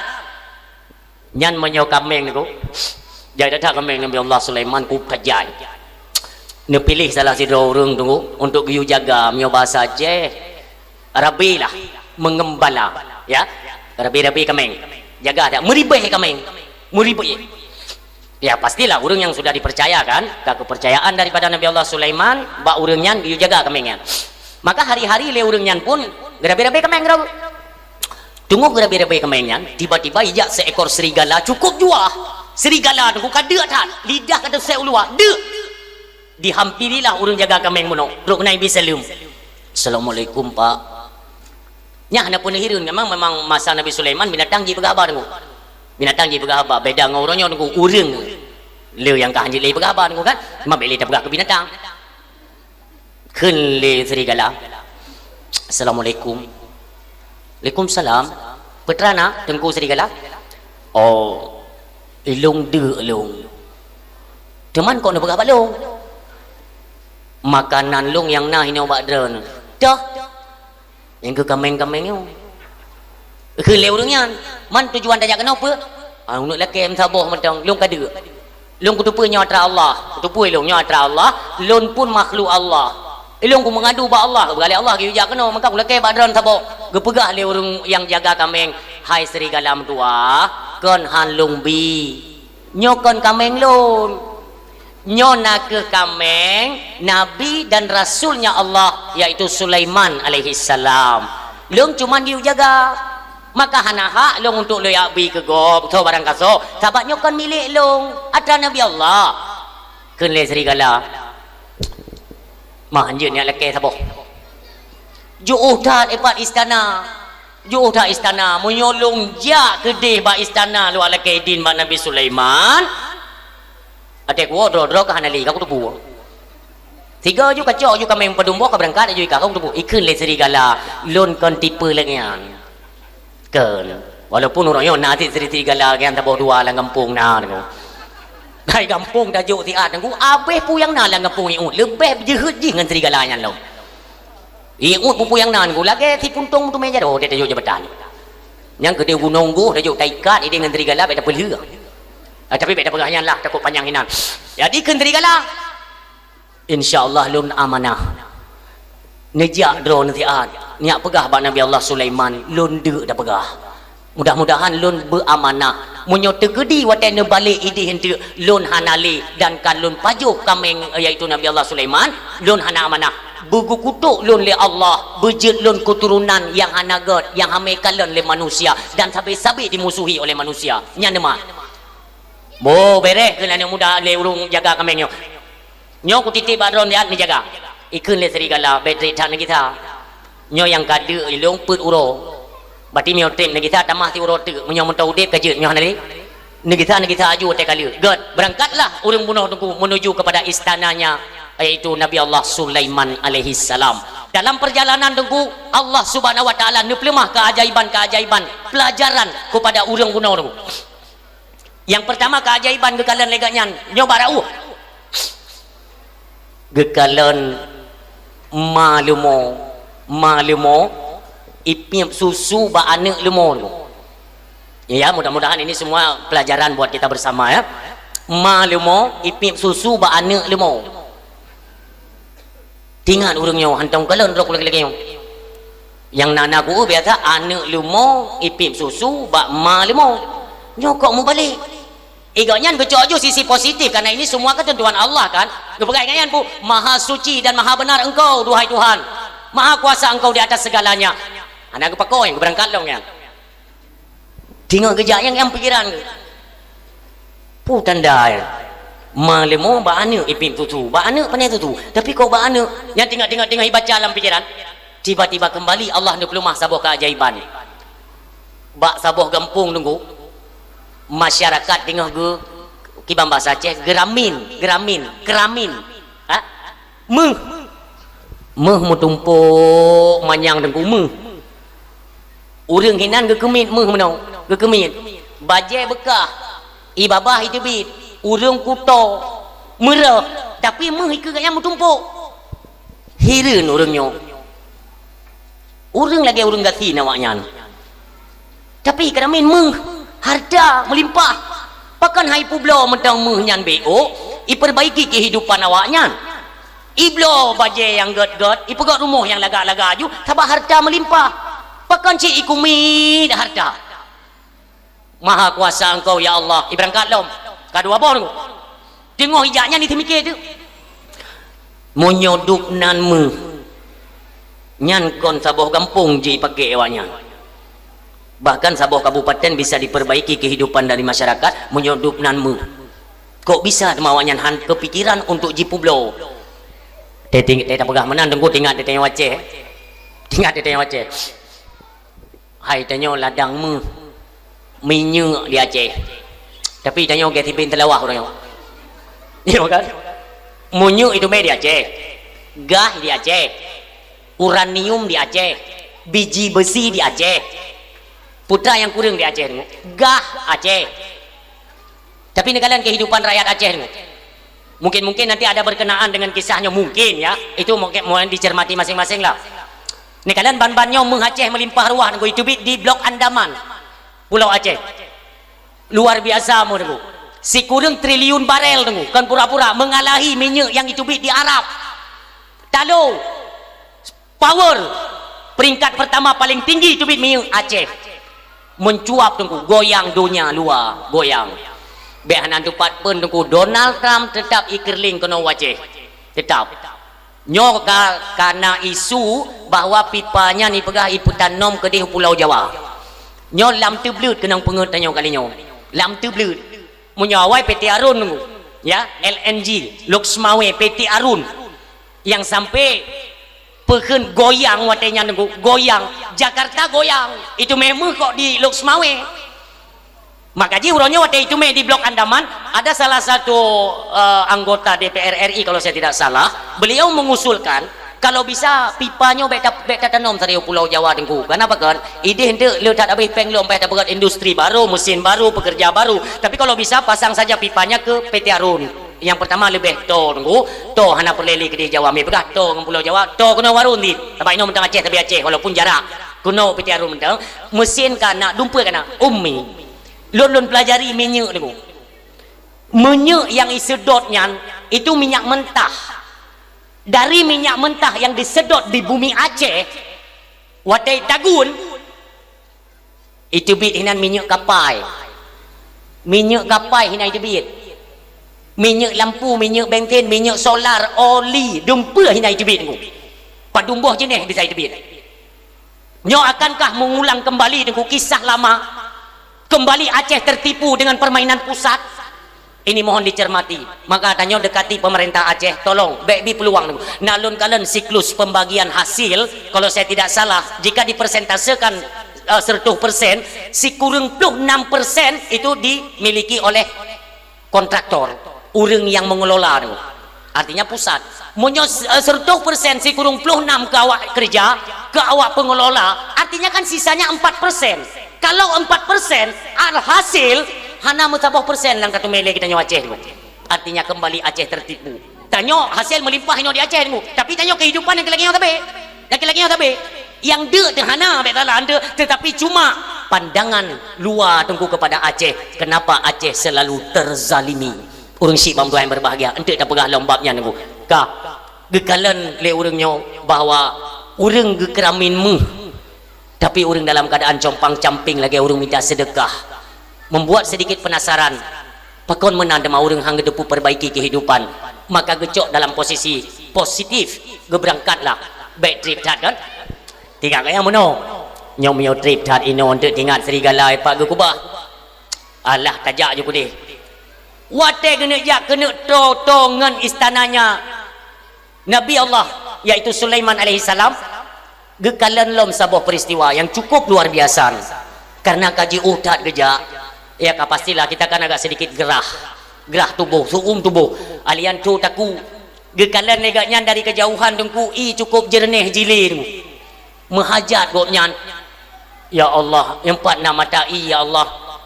Nyan meunyoe kaméng tu, jai that-that kaméng Nabi Allah Sulaiman, ku ka jai. Neupiléh salah sidroe ureuëng tu untuk geuyue jaga, meunyoe bahasa Aceh, rabi lah, mengembala, ya. Rabi-rabi kaméng. Jaga that, meuribèe kaméng. Meuribèe. Ya, pastilah ureuëng yang sudah dipercayakan, ka kepercayaan daripada Nabi Allah Sulaiman, bak ureuëng nyan geuyue jaga kaméng nyan. Maka hari-hari lé ureuëng nyan pun geurabi-rabi kaméng droe. Teungoh geurabi-rabi kaméng nyan, tiba-tiba ijak seekor serigala cukup juah. Serigala tu ka deuk that, lidah ka teusek u luwa, deuk. Dihampirilah ureuëng jaga kaméng bunoe, trok keunan ibi saleuem. "Assalamualaikum, Pak." Nyan hana peue neuhireuen, memang, memang masa Nabi Sulaiman binatang jipeugah haba teungku. Binatang jipeugah haba, beda ngon uroe nyoe teungku, ureuëng le nyang ka hanjeuet lé jipeugah haba teungku kan. Cuma bèk lé tapeugah keu binatang. Kheun lé serigala, "Assalamualaikum." "Waalaikumsalam. Peue teuma na, Teungku Serigala?" "Oh, ilôn deuk lôn. Teuma kok neupeugah bak lôn? Makanan lôn nyang na hinoe bak droeneuh." "Toh, nyang keu kaméng-kaméng nyoe." Kheun lé ureuëng nyan, "Man tujuan tajak keunoe peue?" "Ah, uneuk lakèe meusaboh mantong, lôn ka deuk. Lôn kuteupeue nyoe atra Allah, kuteupeue lôn nyoe atra Allah, lôn pun makhluk Allah. Ilôn kumeungadu bak Allah, beuralée Allah geuyue jak keunoe, maka kulakèe bak droeneuh saboh." Geupeugah lé ureuëng nyang jaga kaméng, "Hai serigala meutuwah, kon han lôn bi. Nyoe kon kaméng lôn. Nyoe na kheueh kaméng Nabi dan Rasulnya Allah, yaitu Sulaiman alaihissalam. Lôn cuma geuyue jaga. Maka hana hak lôn untuk lôn jak bi keu gob, soe barang kasoe, sabab nyoe kon milék lôn, atra Nabi Allah." Kheun lé serigala, "Mah, hanjeuet neujak lakèe saboh. Jiôh that ipat istana. Jiôh that istana. Meunyoe lôn jak keudeh bak istana lôn lakèe idin bak Nabi Sulaiman, até kuwoe droe-droe ka hana lé, ka kuteupeue. Sigoe ju kacok ju kaméng padum boh ka beurangkat ju ika ka kuteupeue." Ikheun lé serigala, "Lôn kon tipe lagèe nyan." Kon. Walaupun uroe nyoe na cit serigala nyang saboh dua lam gampông na teungku. Hai gampông tajok siat teungku, abéh peue nyang na lam gampông iôt, leubeh jeuhet jih ngon serigala nyan lom. Iôt peue-peue nyang na teungku, lagèe si puntông meuteumé jaroe tajok jabatan. Nyang keudeh gunong goh tajok taikat ideh ngon serigala bèk tapeulheueh. Ah, tapi bèk tapeugah nyan lah, takot panyang hinan. Jadi kheun serigala, "Insya Allah lôn amanah. Neujak droeneuh siat, neujak peugah bak Nabi Allah Sulaiman, lôn deuk tapeugah. Mudah-mudahan lôn beuamanah. Meunyoe teukeudi watée neubalek idéh eunteuk lôn hana lé dan ka lôn pajoh kaméng, yaitu Nabi Allah Sulaiman, lôn hana amanah. Beugeukutok lôn lé Allah, beujeuet lôn keuturonan nyang hana gét, nyang hamé kalon lé manusia dan sabe-sabe dimusuhi oleh manusia. Nyan teuma. Boh, beres keu aneuk muda lé ureuëng jaga kaméng nyoe. Nyoe kutitip bak droeneuh, neujaga. Ikheun lé serigala, bék trép that neugisa. Nyoe nyang ka deuk ilong peuet uroe. Berarti meunyoe trép neugisa tamah siuroe teuk, meunyoe mantong udeb ka jeuet, nyoe hana lé. Neugisa, neugisa aju watée ka lheueh. Gét, berangkatlah ureuëng bunoe teungku menuju kepada istananya, yaitu Nabi Allah Sulaiman alaihissalam. Dalam perjalanan teungku, Allah Subhanahu wa Taala neupeuleumah keajaiban-keajaiban pelajaran kepada ureuëng bunoe teungku. Nyang peurtama keajaiban geukalon lé gobnyan, nyoe bak rauh. Geukalon ma leumo, ma leumo ipiep susu bak aneuk leumo tu. Ya, mudah-mudahan ini semua pelajaran buat kita bersama ya. Ma leumo ipiep susu bak aneuk leumo. Tingat ureuëng nyoe hantong kalon rok lagée-lagée nyoe. Nyang na-na guru biasa aneuk leumo ipiep susu bak ma leumo. Nyoe kok mubalek. Igok nyan geucok ju sisi positif karena ini semua ketentuan Allah kan. Geupeugah nyan bu, "Maha suci dan maha benar Engkau, duhai Tuhan. Maha kuasa Engkau di atas segalanya." Hana geupako nyang geubeurangkat lom nyan. Tingok geujak nyang, nyang pikiran. Peue tanda nyan? Ma leumo bak aneuk ipiep susu, bak aneuk pane susu. Tapi kok bak aneuk? Nyan tingok, tingok, tingok ibaca lam pikiran. Tiba-tiba kembali Allah neupeuleumah saboh keajaiban. Bak saboh gampông teungku, masyarakat teungoh geu, kiban bahasa Aceh, geuramin, geuramin, keuramin. Ha? Méuh. Méuh meutumpok manyang teungku méuh. Ureuëng hinan geukeumiet méuh meunoe, geukeumiet. Bajée beukah, ié babah iteubiet, ureuëng kuto, meurôh, tapi méuh ikeue gobnyan meutumpok. Hireuen ureuëng nyoe. Ureuëng lagée ureuëng gasien awaknyan. Tapi keuramin méuh, hareuta meulimpah. Pakon hai peubloe mantong méuh nyan bék, ipeurbaiki keuhidupan awaknyan. Ibloe bajée nyang gét-gét, ipeugét rumoh nyang lagak-lagak ju, sabab hareuta meulimpah. Pakon cit ikumiet hareuta. Maha kuasa Engkau, ya Allah. Ibeurangkat lom. Ka dua boh teungku. Teungoh ijak nyan, iseumike teuk. Meunyoe dub nan méuh, nyan kon saboh gampông jih ipaké awaknyan. Bahkan saboh kabupaten bisa diperbaiki kehidupan dari masyarakat meunyoe dub nan méuh. Kok bisa teuma awaknyan han keupikiran untuk jipeubloe? Teuting-, teupeugah meunan teungku, tingat teutinyoe Aceh. Tingat teutinyoe Aceh. Hai tanyoe ladang méuh, minyeuk di Aceh. Tapi tanyoe gét sibin teulawah uroe nyoe. Iya kan? Minyeuk itu mé di Aceh. Gas di Aceh. Uranium di Aceh. Biji besi di Aceh. Peue nyang kureueng di Aceh teungku? Gas Aceh. Tapi neukalon kehidupan rakyat Aceh teungku. Mungkin-mungkin nanti ada berkenaan dengan kisahnya, mungkin ya. Itu mungkin mau dicermati masing-masing lah. Neukalon ban-ban nyoe méuh Aceh meulimpah ruah teungku, iteubiet di Blok Andaman, Pulau Aceh. Luar biasa méuh teungku. Sikureueng triliun barel teungku, kon pura-pura, mengalahi minyeuk nyang iteubiet di Arab. Talo. Power peringkat pertama paling tinggi teubiet minyeuk Aceh. Mencuap teungku, goyang donya luwa, goyang. Bék hana teupat pun teungku, Donald Trump tetap ikeureuling keunoe u Aceh. Tetap. Nyoe ka, ka na isu bahwa pipa nyan ipeugah ipeutanom keudeh u Pulau Jawa. Nyoe lam teubleuet keunong peungeut tanyoe kali nyoe. Lam teubleuet. Meunyoe awai P T Arun teungku, ya, L N G, Lhokseumawe, P T Arun. Nyang sampai peukheun goyang watée nyan teungku, goyang. Jakarta goyang. Itu mé méuh kok di Lhokseumawe. Maka jih uroe nyoe watée itu mé di Blok Andaman, ada salah satu, eh, anggota D P R R I kalau saya tidak salah, beliau mengusulkan kalau bisa pipa nyoe bék ta-, bék tatanom sabe u Pulau Jawa teungku. Kenapa kan? Ideh enteuk le that habéh péng lom payah tapeugét industri baru, mesin baru, pekerja baru. Tapi kalau bisa pasang saja pipanya ke P T Arun. Nyang pertama leubeh to teungku, to hana peureulée lé keudeh Jawa, meupeugah to ngon Pulau Jawa, to keunoe warong dit. Sabab inoe mantong Aceh, tapi Aceh walaupun jarak. Keunoe P T Arun mantong, mesin ka na, dumpeue ka na, umi. Lôn, lôn pelajari minyeuk teungku. Minyeuk nyang iseudot nyan, itu minyak mentah. Dari minyak mentah yang disedot di bumi Aceh, watée tagun, Iteubiet hinan minyeuk kapai. Minyeuk kapai hinan iteubiet. Minyeuk lampu, minyeuk bensin, minyeuk solar, oli, dumpeue hinan iteubiet Teungku. Padum boh jeuneh bisa iteubiet. Nyoe akankah mengulang kembali Teungku kisah lama? Kembali Aceh tertipu dengan permainan pusat? Ini mohon dicermati. Maka tanyoe dekati pemerintah Aceh, tolong, bèk bi peuluang. Na lôn kalon siklus pembagian hasil, kalau saya tidak salah, jika dipersentasekan, eh, seratus persen, sikureueng ploh enam persen itu dimiliki oleh kontraktor, ureueng yang mengelola tu. Artinya pusat. Meunyoe, eh, seratus persen sikureueng ploh enam keu awak kerja, keu awak pengelola, artinya kan sisanya empat persen. Kalau empat persen, alhasil hana meusaboh persen lam ka teumé lé geutanyoe Aceh tu. Artinya kembali Aceh tertipu. Tanyoe hasil meulimpah inoe di Aceh tu. Tapi tanyoe kehidupan nyang lagèe nyoe sabé. Nyang lagèe nyoe sabé. Nyang deuk teuh hana bèk salah deuk, tetapi cuma pandangan luwa Teungku kepada Aceh. Kenapa Aceh selalu terzalimi? Ureueng syiek bang tuan yang berbahagia, enteuk tapeugah lom bab nyan Teungku. Ka geukalon lé ureueng nyoe bahwa ureueng geukeramin méuh, tapi ureueng dalam keadaan compang-camping lagèe ureueng mita seudeukah. Membuat sedikit penasaran, pakon meunan teuma ureueng han geuteupeue perbaiki kehidupan, maka geucok dalam posisi positif, geubeurangkatlah. Bèk trép that kan? Tingat keu nyang meunoe. Nyoe meunyoe trép that inoe enteuk tingat serigala pat geukubah. Alah, tajak ju keudeh. Watèe geuneuk jak keuneuk toe-toe ngon istananya Nabi Allah, yaitu Sulaiman alaihissalam, geukalon lom saboh peristiwa yang cukup luar biasa. Karena ka jiôh that geujak, ya ka pastilah kita kan agak sedikit gerah. Gerah tuboh, su'um tuboh. Alian tu taku. Geukalon lé gobnyan dari kejauhan Teungku, ie cukup jeureunéh jilé Teungku. Meuhajat gobnyan, "Ya Allah, nyang pat na mata ie, ya Allah,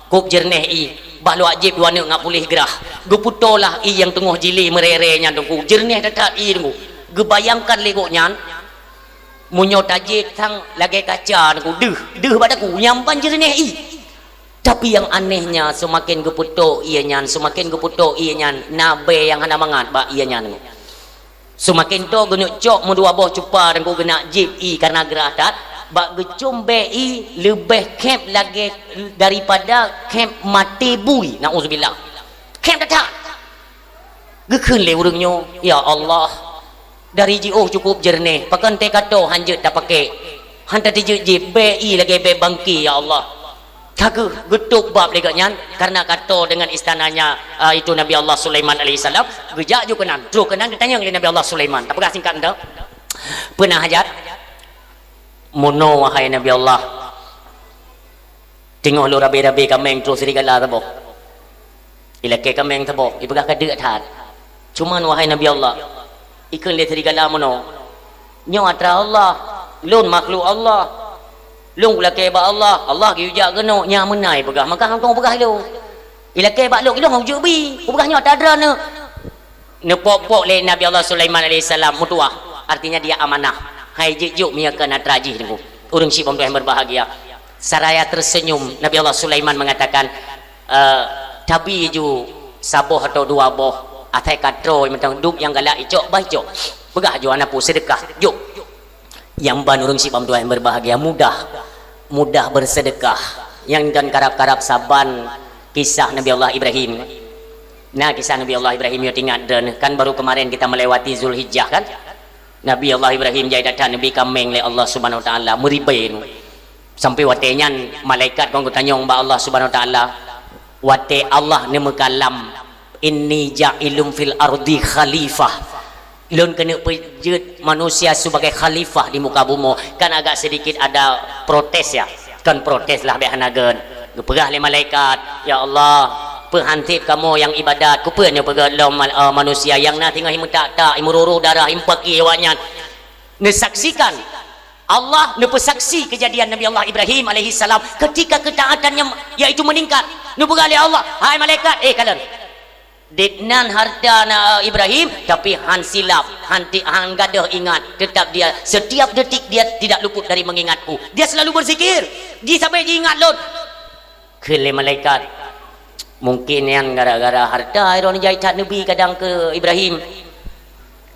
kôb jeureunéh ie, bah lôn jak jieb dua aneuk ngat puléh grah." Geupeutoe lah ie nyang teungoh jilé meuréré nyan Teungku, jeureunéh that-that ie Teungku. Geubayangkan lé gobnyan, meunyoe tajieb sang lagèe kaca Teungku, deuh, deuh bak taku, nyang ban jeureunéh ie. Tapi nyang anéhnya, seumaken geupeutoe ie nyan, seumaken geupeutoe ie nyan, na bèe nyang hana mangat bak ie nyan Teungku. Seumaken toe geuneuk cok meudua boh cupa Teungku geuneuk jieb ie kareuna grah that, bak geucom bèe ie leubeh khép lagèe daripada khép maté bui, naudzubillah. Khép that-that. Geukheun lé ureueng nyoe, "Ya Allah, dari jiôh cukup jeureunéh, pakon teuka toe han jeuet tapaké, han tateujeuet jieb, bèe ie lagèe bèe bangké, ya Allah." Ka geuh geutôb bab lé gobnyan, karena ka toe deungon istananya, ah, itu Nabi Allah Sulaiman alaihissalam, geujak ju keunan. Troh keunan geutanyong lé Nabi Allah Sulaiman. Tapeugah singkat enteuk. Peue na hajat? Meunoe, wahai Nabi Allah. Teungoh lôn rabe-rabe kaméng troh serigala saboh. Ilakèe kaméng saboh, ipeugah ka deuk that. Cuman, wahai Nabi Allah, ikheun lé serigala meunoe, "Nyoe atra Allah, lôn makhluk Allah. Lôn kulakèe bak Allah, Allah geuyue jak keunoe, nyan meunan ipeugah, maka hana peugah lôn. Ilakèe bak lôn, ilôn hana jeuet bi, kupeugah nyoe atra droeneuh." Neupok-pok lé Nabi Allah Sulaiman alaihissalam meutuah, artinya dia amanah. Hai jeuet jok meunyoe keu atra jih Teungku. Ureueng syiek bang tuan yang berbahagia. Seraya tersenyum, Nabi Allah Sulaiman mengatakan, eh, "Tabi ju saboh atau dua boh, asai ka troe mantong dub nyang galak icok, bah icok. Peugah ju hana peue, seudeukah, jok." Nyang ban ureueng syiek bang tuan yang berbahagia, mudah, mudah bersedekah. Nyang dan karab-karab saban kisah Nabi Allah Ibrahim. Nah, kisah Nabi Allah Ibrahim nyoe teuingat droeneuh, kan baru kemarin kita melewati Zulhijjah kan? Nabi Allah Ibrahim jai that-that neubi kaméng lé Allah Subhanahu Wa Taala, meuribèe. Sampai watèe nyan malaikat kon geutanyong bak Allah Subhanahu Wa Taala, watèe Allah neumeukalam, "Inni ja'ilun fil ardi khalifah." Lôn keuneuk peujeuet manusia sebagai khalifah di muka bumoe. Kan agak sedikit ada protes ya. Kan protes lah bèk hana gèt. Geupeugah lé malaikat, "Ya Allah, peuhanséb kamoe nyang ibadat, keupeue nyoe peugèt lom mal-, eh, manusia nyang na singoh imeutak-tak, imeurôh-rôh darah, impaki awaknyan." Neusaksikan Allah neupeusaksi kejadian Nabi Allah Ibrahim alaihissalam ketika ketaatannya yaitu meningkat. Neupeugah lé Allah, "Hai malaikat, eh kalon. Ditnan harta na Ibrahim, tapi han silap, han ti-, han gadôh ingat, tetap dia, setiap detik dia tidak luput dari mengingatku. Dia selalu berzikir, di sampai diingat lôn." Kheun lé malaikat, "Mungkin nyan gara-gara harta droeneuh jai that neubi kadang keu Ibrahim."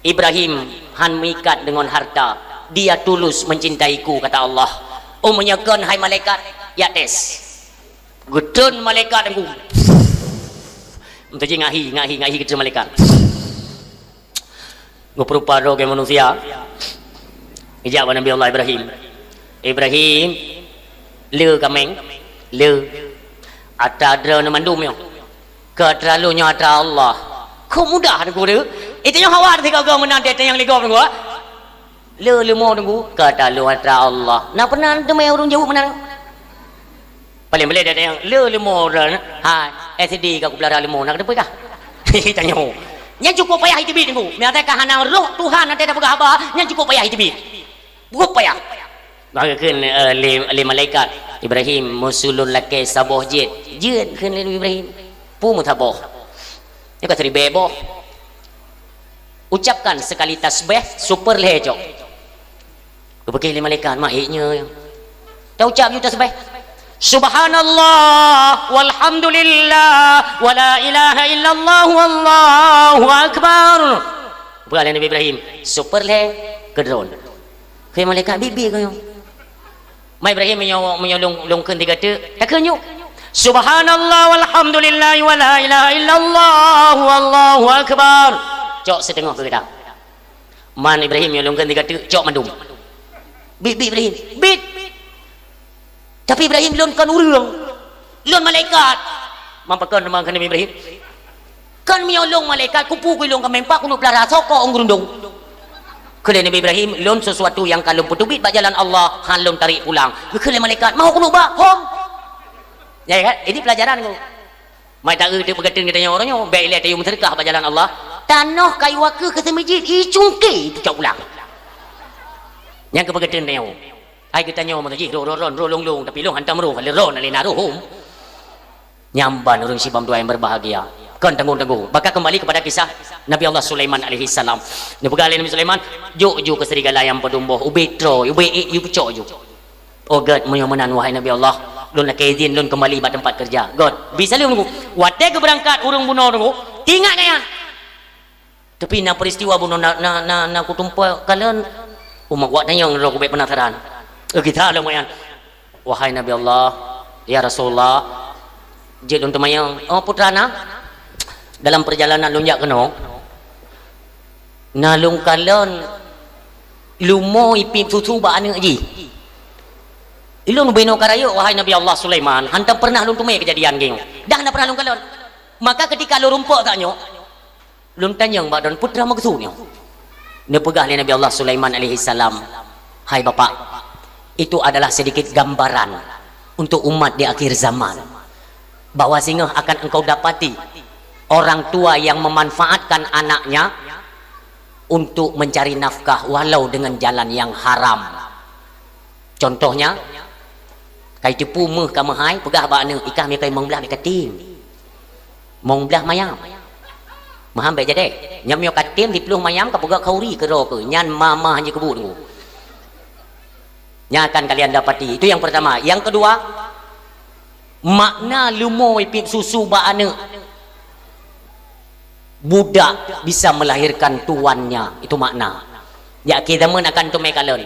Ibrahim han meuikat deungon harta. "Dia tulus mencintaiku," kata Allah. "Oh, meunyoe kon, hai malaikat, Jak tes. Geutreun malaikat Teungku. Meuteujih ngahi, ngahi, ngahi geutreun malaikat. Geupeurupa droe keu manusia. Ijak bak Nabi Allah Ibrahim. "Ibrahim, le kaméng, le. Atra droeneuh mandum nyoe. Ka atra lôn nyoe atra Allah." Kok mudah Teungku tu? Itu nyoe hawa sigoe-goe meunan teuh nyang ligom Teungku. Le leumo Teungku, ka atra lôn atra Allah. Na pernah teumé ureuëng jaweueb meunan? Paléng boleh dia tanyong, le leumo ureuëng, hai, S D ka kupeulara leumo, na keudeuh kah? Tanyoe. Nyan cukup payah iteubiet Teungku. Meunyoe ka hana roh Tuhan até tapeugah haba, nyan cukup payah iteubiet. Cukup payah. Maka kheun, eh, lé, lé malaikat, "Ibrahim, meusulôn lakée saboh jeuet." Jeuet kheun lé Nabi Ibrahim. Peue meusaboh? Nyoe ka siribée boh. Ucapkan sekali tasbih super lhée cok. Geupeugah lé malaikat, "Mak, ék nyoe." Taucap ju tasbih. "Subhanallah, walhamdulillah, wala ilaha illallah, wallahu akbar." Peugah lé Nabi Ibrahim, super lhée keudroe. Keu malaikat bibi keu nyoe. Mak Ibrahim meunyoe, meunyoe lôn, lôn kheun tiga teuk, takheun nyoe. "Subhanallah walhamdulillah wala ilaha illallah wallahu akbar." Cok siteungoh keu gata. Man Ibrahim nyoe lôn kheun tiga teuk, cok mandum. Bit, bit Ibrahim, bit. Tapi Ibrahim lôn kon ureuëng. Lôn malaikat. Man pakon teuma kheun Nabi Ibrahim. Kan meunyoe lôn malaikat, kupu ku lôn ka mempak keuneuk peulara sokok ong geurundong. Kheun lé Nabi Ibrahim, "Lôn sesuatu nyang ka lôn peuteubiet bak jalan Allah, han lôn tarék pulang." Kheun lé malaikat, "Mau keuneuk bak?" "Hom." Ya kan? Ini pelajaran ku. Mai taeu teuh peugateun geutanyoe uroe nyoe, bék ilée tayue meuseudeukah bak jalan Allah. Tanoh kayu akeu keu seumeujit, icungke teucok pulang. Nyang keu peugateun tanyoe. Hai geutanyoe meunan jih, roh, roh, roh, roh lông-lông, tapi lông hantom roh, lé roh na lé na roh hom. Nyan ban ureuëng sibam dua nyang berbahagia. Kon tanggung-tanggung. Maka kembali kepada kisah Nabi Allah Sulaiman alaihissalam. Neupeugah lé Nabi Sulaiman, "Jok ju keu serigala nyang padum boh, ubé troe, ubé ék ju peucok ju." "Oh gét, meunyoe meunan wahai Nabi Allah, lôn lakée izin lôn kembali bak teumpat keureuja." Gét, bisa lé meununggu. Watée geubeurangkat ureuëng bunoe teungku, tingat nyan. Tapi na peristiwa bunoe na, na, na, na kutumpok kalon, umat geutanyoe ngon roh kubék penasaran. Eh, gisa lom nyan. Wahai Nabi Allah, ya Rasulullah, jeuet lôn teumanyong, "Oh putra na, dalam perjalanan lôn jak keunoe, na lôn kalon leumo ipiep susu bak aneuëk jih. Lôn ubé noe ka rayeuk, wahai Nabi Allah Sulaiman, hantom pernah lôn teumé keujadian geuh. Dah na pernah lôn kalon. Maka ketika lôn rumpok tanyoe, lôn tanyong bak droen, putra meukeusud nyoe." Neupeugah lé Nabi Allah Sulaiman alaihissalam, "Hai bapak, itu adalah sedikit gambaran untuk umat di akhir zaman, bahwa singoh akan engkau dapati orang tua yang memanfaatkan anaknya untuk mencari nafkah walau dengan jalan yang haram. Contohnya, kai teupeu méuh ka meuhai, peugah bak aneuëk, 'Ikah meukai mong blah meukai tim. Mong blah mayam. Meuham bék jadéh. Nyam nyoe ka tim dipluh mayam ka peugah khauri keudroe keu. Nyan mama hana jikeubu teungku.' Nyan akan kalian dapati. Itu yang pertama. Yang kedua, makna leumo ipiep susu bak aneuëk. Budak bisa melahirkan tuannya, itu makna. Jak akhé zaman akan teumé kalon.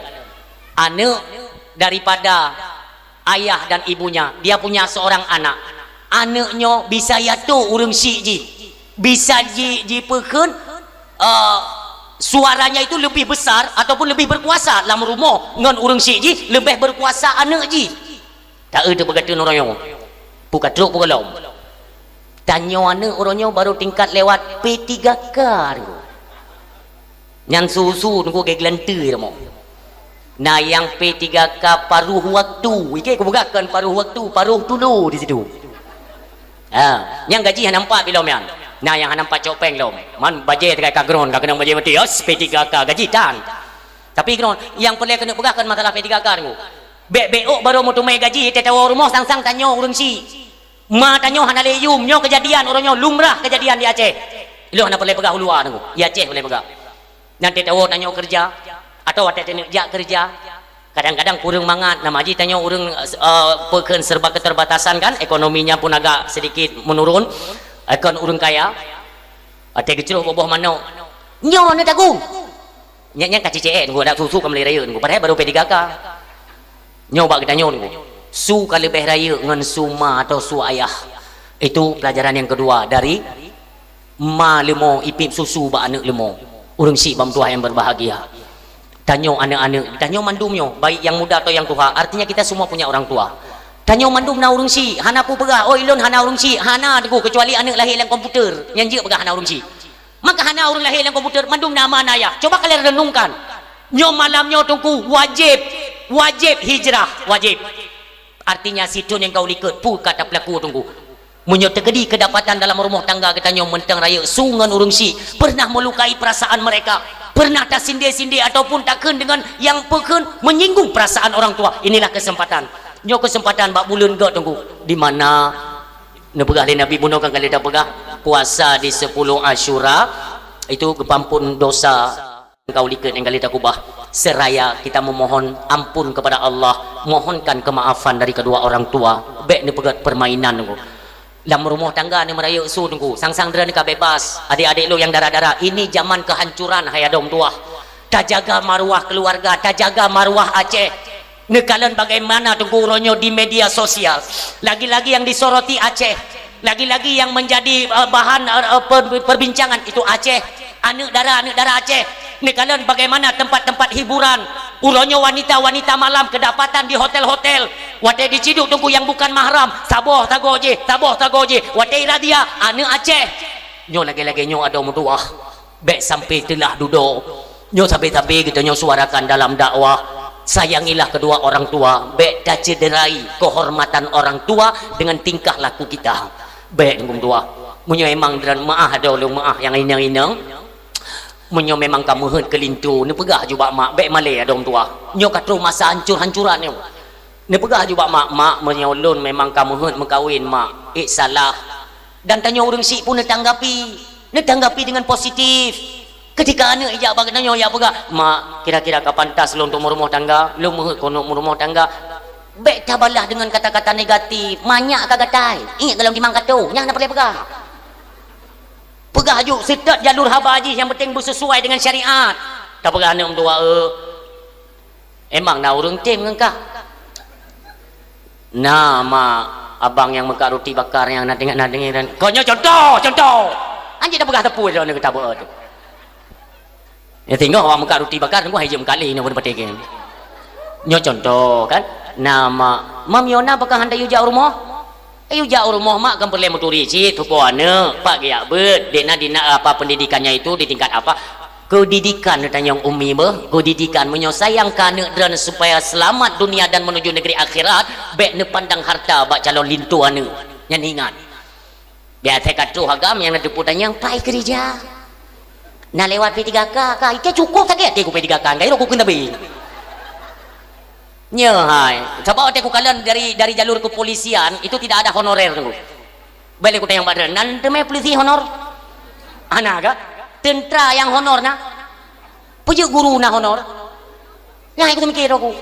Aneuëk daripada ayah dan ibunya, dia punya seorang anak. Aneuëk nyoe bisa yatôh ureuëng syik jih. Bisa ji, jipeukheun, eh, suaranya itu lebih besar ataupun lebih berkuasa lam rumoh ngon ureuëng syik jih, leubeh berkuasa aneuëk jih. Taeu teuh beugateun uroe nyoe. Peue ka trok peue gohlom. Tanyoe aneuëk uroe nyoe barô tingkat lewat P tiga K teungku. Nyan susu teungku geugeulantui rumoh. Na nyang P tiga K paruh waktu. Ike kupeugah kon paruh waktu, paruh tulo di situ. Ha, nyang gaji hana nampak bilom nyan. Na nyang hana nampak cok péng lom. Man bajée teuka ka gron, ka keunong bajée meuti, yos, P tiga K gaji tan. Tapi gron, nyang peureulée keuneuk peugah kon masalah P tiga K teungku. Bék-bék ôk barô meuteumé gaji, teuka tawoe rumoh sang-sang tanyoe ureuëng syik. Ma tanyoe hana lé yum, nyoe keujadian uroe nyoe lumrah keujadian di Aceh. Ilôn hana peureulée peugah u luwa teungku, di Aceh peureulée peugah. Nyan teuka tawoe tanyoe keureuja, atawa watée taneuk jak keureuja, kadang-kadang kureueng mangat, nama jih tanyoe ureuëng, eh, peukheun serba keterbatasan kan, ekonominya pun agak sedikit menurun, eh, kon ureuëng kaya. Watée geucroh boh-boh manok, nyoe na tagung. Nyan, nyan ka cicék, eh, nunggu adak susu ka meulai rayeuk, nunggu. Padahai barô P tiga K. Nyoe bak geutanyoe, nunggu. Su ka leubeh rayeuk ngon su ma atau su ayah. Itu pelajaran yang kedua dari ma leumo ipip susu bak aneuk leumo. Ureuëng syiek bak meutuah yang berbahagia. Tanyoe aneuk-aneuk, tanyoe mandum nyoe, baik yang muda atau yang tuha, artinya kita semua punya orang tua. Tanyoe mandum na ureuëng syiek, hana kupeugah, "Oh, ilôn hana ureuëng syiek," hana, Teungku, kecuali aneuk lahé lam komputer, nyan jeuet peugah hana ureuëng syiek. Maka hana ureuëng lahé lam komputer, mandum na ma na ayah. Coba kalian renungkan. Nyoe malam nyoe, Teungku, wajib, wajib hijrah, wajib. Artinya, sithon nyang ka u likot, peue ka tapeulaku, Teungku. Meunyoe teukeudi keudapatan dalam rumoh tangga geutanyoe mantong rayeuk su ngon ureuëng syiek, pernah melukai perasaan mereka, pernah tasindé-sindé ataupun takheun dengan nyang peukheun menyinggung perasaan orang tua, inilah kesempatan. Nyoe kesempatan bak buleuen göt, Teungku, di mana neupeugah lé Nabi bunoe kan ka lheueh tapeugah, puasa di sepuluh Asyura itu geupeuampon dosa. Ka u likot nyang ka lheueh takubah, seraya kita memohon ampun kepada Allah, mohonkan kemaafan dari kedua orang tua. Bék neupeugöt permainan, Teungku. Lam rumoh tangga neumeurayeuk su, Teungku, sang-sang droeneuh ka bebas. Adik-adik lôn nyang dara-dara, ini zaman kehancuran, hai adoe meutuah. Tajaga maruah keluarga, tajaga maruah Aceh. Neukalon bagaimana, Teungku, uroe nyoe di media sosial. Lagi-lagi yang disoroti Aceh. Lagi-lagi yang menjadi, eh, bahan, eh, eh, per-, perbincangan itu Aceh. Aneuk dara, aneuk dara Aceh. Neukalon bagaimana tempat-tempat hiburan. Uroe nyoe wanita-wanita malam kedapatan di hotel-hotel. Watée jiciduk, Teungku, yang bukan mahram, saboh sagoe jih, saboh sagoe jih. Watée razia, aneuk Aceh. Nyoe lagée-lagée nyoe adoe meutuah. Bék sampai teulah dudoe. Nyoe sabe-sabe geutanyoe suarakan dalam dakwah. Sayangilah kedua orang tua. Bék tacederai kehormatan orang tua dengan tingkah laku kita. Bék, Teungku meutuah. Meunyoe memang droen meu'ah adoe lôn meu'ah nyang inong-inong, meunyoe memang ka meuheuet keu linto, neupeugah ju bak mak, bék malée adoe meutuah. Nyoe ka troh masa hancur-hancuran nyoe. Neupeugah ju bak mak, "Mak, meunyoe lôn memang ka meuheuet meukawen, Mak, ék salah." Dan tanyoe ureuëng syiek pun neutanggapi, neutanggapi dengan positif. Ketika aneuk ijak bak geutanyoe, ijak peugah, "Mak, kira-kira ka pantas lôn untuk meurumoh tangga, lôn meuheuet keuneuk meurumoh tangga." Bék tabalah dengan kata-kata negatif, manyak ka gatai. Ingat golom timang ka troh, nyan hana peureulée peugah. Peugah ju seutôt jalur haba jih, nyang penting beusesuai dengan syariat. Tapeugah aneuk meutuah, "Eh, emang na ureuëng tem ngon kah?" "Na, Mak, abang nyang meukat ruti bakar nyang na deungon, na deungon." Kon nyoe contoh, contoh. Anjing tapeugah teupue droeneuh geutabeuet. Ya, singoh awak meukat ruti bakar, nunggu hai jeuet meukat lé, inoe beureupati keu. Nyoe contoh, kan? "Na, Mak, mam yo na pakon hana yue jak u rumoh?" "Eh, yue jak u rumoh, Mak, kan peureulée meuturi cit, tupo aneuk, pak geujak beuet, dek na di na apa pendidikannya itu, di tingkat apa?" Keudidikan neutanyong umi beuh, keudidikan meunyoe sayang keu aneuk droeneuh supaya seulamat dunia dan menuju negeri akhirat, bék neupandang harta bak calon linto aneuk. Nyan ingat. Biasa ka troh agam nyang na teupeu tanyong, "Pai keurija?" "Na lewat P tiga K, Kak." "Itu cukup sakét hati ku P tiga K, enggak irok ku keuneubri." Nyoe hai, sabab watée kukalon dari, dari jalur kepolisian, itu tidak ada honorer, Teungku. Balik kutanyong bak droeneuh, "Na teumé polisi honor?" Hana ka? Teuntra nyang honor na? Peue jeuet guru na honor? Nyan hai kuteumikir aku.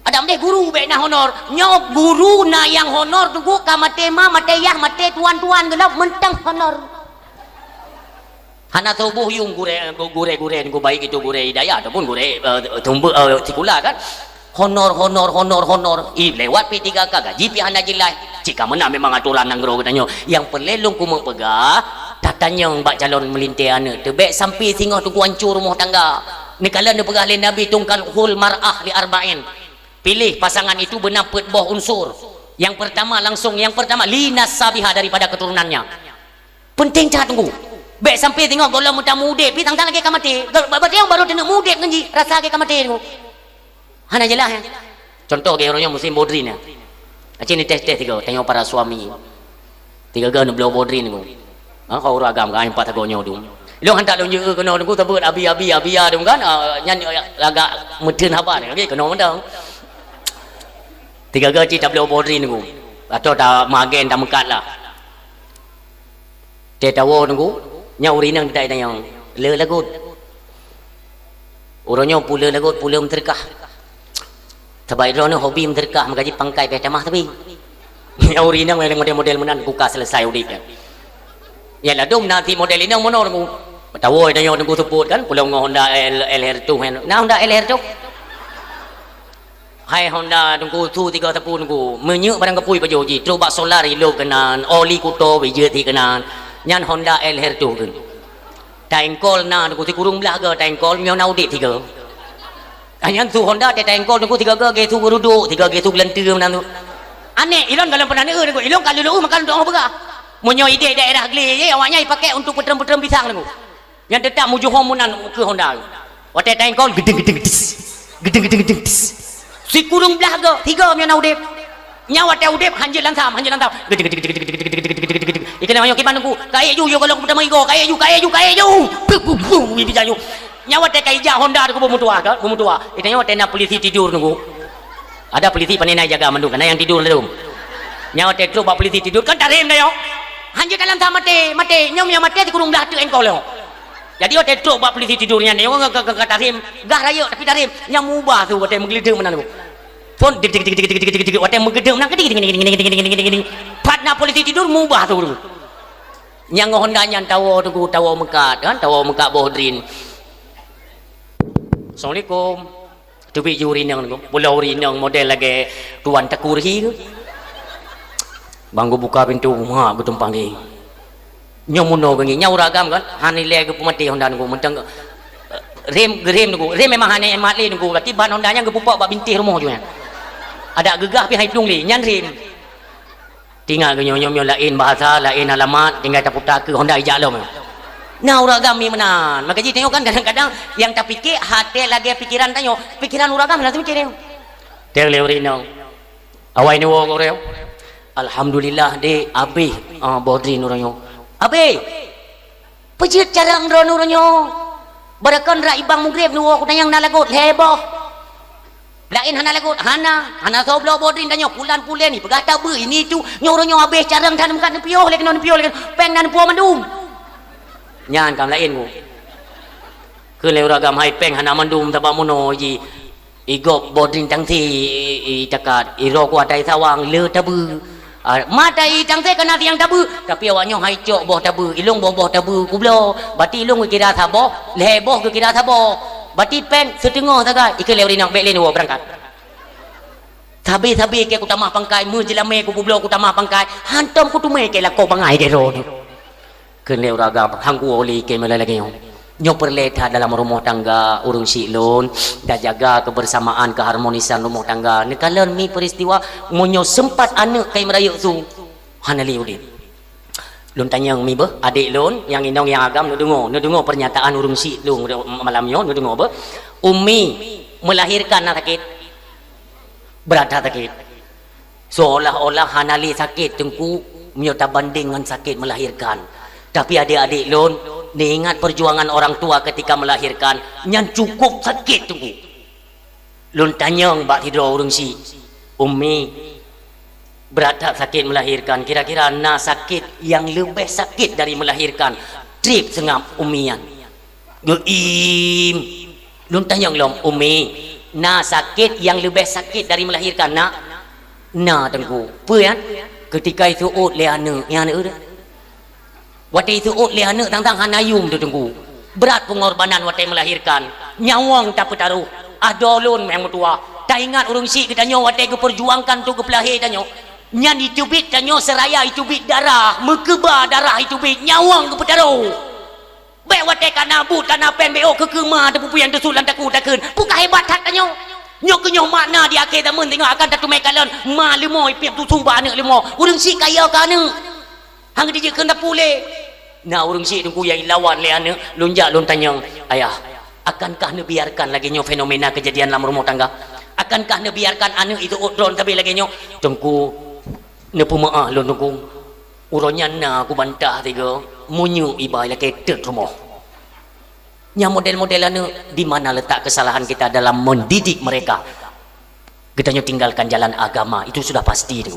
Adak meudeh guru bék na honor. Nyoe guru na nyang honor, Teungku, ka maté ma, maté yah, maté tuan-tuan, geulop mantong honor. Hana tuboh yuem gurée, gurée-gurée, Teungku, baik itu gurée hidayah ataupun gurée, eh, sumber, eh, sikula, kan. Honor, honor, honor, honor. Ih, lewat P tiga K, gaji pih hana jeulaih. Cit ka meunan memang aturan nanggroe geutanyoe. Nyang peureulée lôn keumeung peugah, tatanyong bak calon meulintée aneuk teuh, bék sampai singoh Teungku hancô rumoh tangga. Neukalon neupeugah lé Nabi, "Tunkahul mar'ah li arba'in." Piléh pasangan itu beuna peuet boh unsur. Nyang peurtama langsong, nyang peurtama li nasabiha, daripada keturunannya. Peunteng that, Teungku. Bék sampai singoh gohlom meutameu udeb, pih sang-sang lagée ka maté. Ba-, ba-, baru taneuk meu udeb ngon jih, rasa lagée ka maté, Teungku. Hana jeulaih, ya. Contoh, geuh uroe nyoe musim bodrin, ya. Aci ni tes-tes tiga, tengok para suami. Tiga-tiga neubloe bodrin, Teungku. Ha, kau ureuëng agam, kan, empat tagoe nyoe, Teungku. Lôn hantak lôn jeuet keunoe, Teungku, teubeuet abi-abi, abi, ya, Teungku, kan? Ah, nyan, eh, agak meuteun haba, lagi keunoe mantong. Tiga-tiga cit tabloe bodrin, Teungku. Atau ta magen, tameukat lah. Teuh tawoe, Teungku, nyan ureuëng inong teutai tanyong, le lagot. Uroe nyoe pule lagot, pule meuseudeukah. Sabab droeneuh hobi meuseudeukah, meugaji pangkai pih tamah tapi. Nyan ureuëng inong model-model meunan, buka selesai udeb nyan. Nyan ladom na si model inong meunoe, Teungku. Tawoe tanyong, Teungku, seupôt kan, pulang ngon Honda L, L R tu, na Honda L R tu? Hai Honda Teungku, su tiga sapu Teungku. Meunyeuk barang gapui pajoh jih, trok bak solar ilop keunan, oli kuto bijeuet hi keunan. Nyan Honda L R tu kheun. Taengkol na Teungku, sikureueng blah ga taengkol, nyoe na udeb tiga. Ah, nyan su Honda teuh taengkol Teungku, tiga ga geu su geurudok, tiga geu su geulanteue meunan tu. Aneh, ilôn galom peunan eu Teungku, ilôn ka lheueh makan dong beurah. Meunyoe ideh daerah Glé je, awaknyan ipakai untuk peutrem-peutrem pisang Teungku. Nyang teutap mujoh meunan keu Honda. Watèe taengkol, gedeng, gedeng, des. Gedeng, gedeng, gedeng, des. Sikureueng blah ga, tiga meunyoe na udeb. Nyan watèe udeb, hanjeuet lansam, hanjeuet lansam. Gedeng, gedeng, gedeng, gedeng. Ikeu lé manyong kiban Teungku, kayèe ju, yo golom peutama igo, kayèe ju, kayèe ju, kayèe ju. Bum, bum, bum, wih, bijak ju. Nyan watèe ka ijak Honda Teungku beumeutuah, kan? Beumeutuah. Itu nyan watèe na polisi tidur Teungku. Ada polisi pane na jaga mandum, kana nyang tidur ladum. Nyan watèe trok bak polisi tidur, kan tarem dah yo. Hanjeuet dalam sa maté, maté. Nyoe nyang maté sikureueng blah teuk engkol yo. Jadi watèe trok bak polisi tidur nyan, nyoe ka, ka, ka, ka tarem, gah rayeuk tapi tarem. Nyang mubah su watèe meugeudeueng meunan tu. Phon dik, dik, dik, watèe meugeudeueng meunan, dik, dik, dik. Pat na polisi tidur mubah su. Nyang ngon Honda nyan tawoe Teungku, tawoe meukat, kan? Tawoe meukat boh drin. Assalamualaikum. Teubiet ju ureueng inong, pulo ureueng inong model lagèe tuan Teungku Rhi tu. Bang geubuka pintoe, mak geutumpang di. Nyoe meunoe geungi, nyan ureueng agam kan, hana ilèe geupeumaté Honda Teungku, mantong, eh, rem, geurem Teungku, rem memang hana hemat lé Teungku, berarti ban Honda nyan geupupok bak bintéh rumoh ju nyan. Adak geugah pih hai plueng lé, nyan rem. Teuingat keu nyoe, nyoe, nyoe laén bahasa, laén alamat, tinggai taputa keu Honda ijak lom. Na ureueng agam mi meunan. Maka jih tanyoe kan kadang-kadang nyang tapiké até lagèe pikeran tanyoe, pikeran ureueng agam hana tapiké tanyoe. Teuh lé ureueng inong. Awai neuwoe keu ureueng. Alhamdulillah deh, abéh, ah, boh drin ureueng nyoe. Abéh. Peujeuet carông droeneuh uroe nyoe. Barokon rot ibang mugreb neuwoe kutanyong na lagot lhèe boh. Laén hana lagot, hana, hana soe bloe boh drin tanyoe, pulan-pulan ni peugah tabeue ini itu, nyoe uroe nyoe abéh carông that meukat neupiôh lé keunoe neupiôh lé keunoe, péng na neupuwoe mandum. Nyan ka laén ku. Kheun lé ureueng agam hai péng hana mandum sabab meunoe jih. Igop boh drin tangse i, i, i takat, iroe kuah tai sawang le tabeue. Ah, mata i tangse kana siang tabeue, tapi awak nyoe hai cok boh tabeue, ilong boh-boh tabeue kubloe. Bati ilong geukira saboh, lhèe boh geukira saboh. Bati péng siteungoh sagai, ikeu lé ureueng inong bèk lé neuwoe beurangkat. Sabe-sabe kèe kutamah pangkai, meujeulamé kupubloe kutamah pangkai, hantom kuteumé kèe lakoe bangai kèe droe nyoe. Kheun lé ureueng agam, han kuwoe lé kèe meulagèe nyoe. Nyoe peureulèe that dalam rumoh tangga ureueng syiek lôn, tajaga kebersamaan, keharmonisan rumoh tangga. Neukalon mi peristiwa, meunyoe seumpat aneuk kai meurayeuk su, hana lé udeb. Lôn tanyong mi beuh, adék lôn nyang inong nyang agam neudeungoe, neudeungoe pernyataan ureueng syiek lôn malam nyoe, neudeungoe beuh. Umi, melahirkan na sakét? Brat that sakét. Seolah-olah hana lé sakét Teungku, meunyoe tabandeng ngon sakét melahirkan. Tapi adék-adék lôn, neuingat perjuangan orang tua ketika melahirkan, nyan cukup sakét Teungku. Lôn tanyong bak sidroe ureueng syiek, "Umi, brat that sakét melahirkan, kira-kira na sakét nyang leubeh sakét dari melahirkan?" Trép seungab Umi nyan. Geuim. Lôn tanyong lom, "Umi, na sakét nyang leubeh sakét dari melahirkan, Nak?" "Na, Teungku." "Peue nyan?" "Keutika iseuôt lé aneuk." "Nyan aneuk?" "Watèe iseuôt lé aneuk tang-tang hana yuem teuh, Teungku. Brat peungorbanan watèe melahirkan. Nyawöng tapeutaroh. Ah, droe lôn nyang meutuwah. Taingat ureueng syiek geutanyoe watèe geupeurjuangkan untuk geupeulahé tanyoe. Nyan iteubiet tanyoe seuraya iteubiet darah, meukeuba darah iteubiet, nyawöng geupeutarô." Bèk watèe ka na buet, ka na péng, bèk ôk keu keuma teupeupuyang teusut lam takue takheun. Peue ka hebat that tanyoe. Nyoe keuh nyoe makna di akhé zaman singoh akan tateumé kalon ma leumo ipiep susu bak aneuk leumo. Ureueng syiek kaya keu aneuk. Han geutijeuet kheun tapue lé. Na ureueng syiek Teungku nyang ilawan lé aneuk, lôn jak lôn tanyong, "Ayah, akankah neubiarkan lagèe nyoe fenomena kejadian lam rumoh tangga? Akankah neubiarkan aneuk iseuôt droen sabe lagèe nyoe?" "Teungku, neupeumeu'ah lôn, Teungku. Uroe nyan na kubantah sigoe, meunyoe iba ilakèe teuk rumoh." Nyang model-model aneuk, di mana letak kesalahan kita dalam mendidik mereka? Geutanyoe tinggalkan jalan agama, itu sudah pasti tu.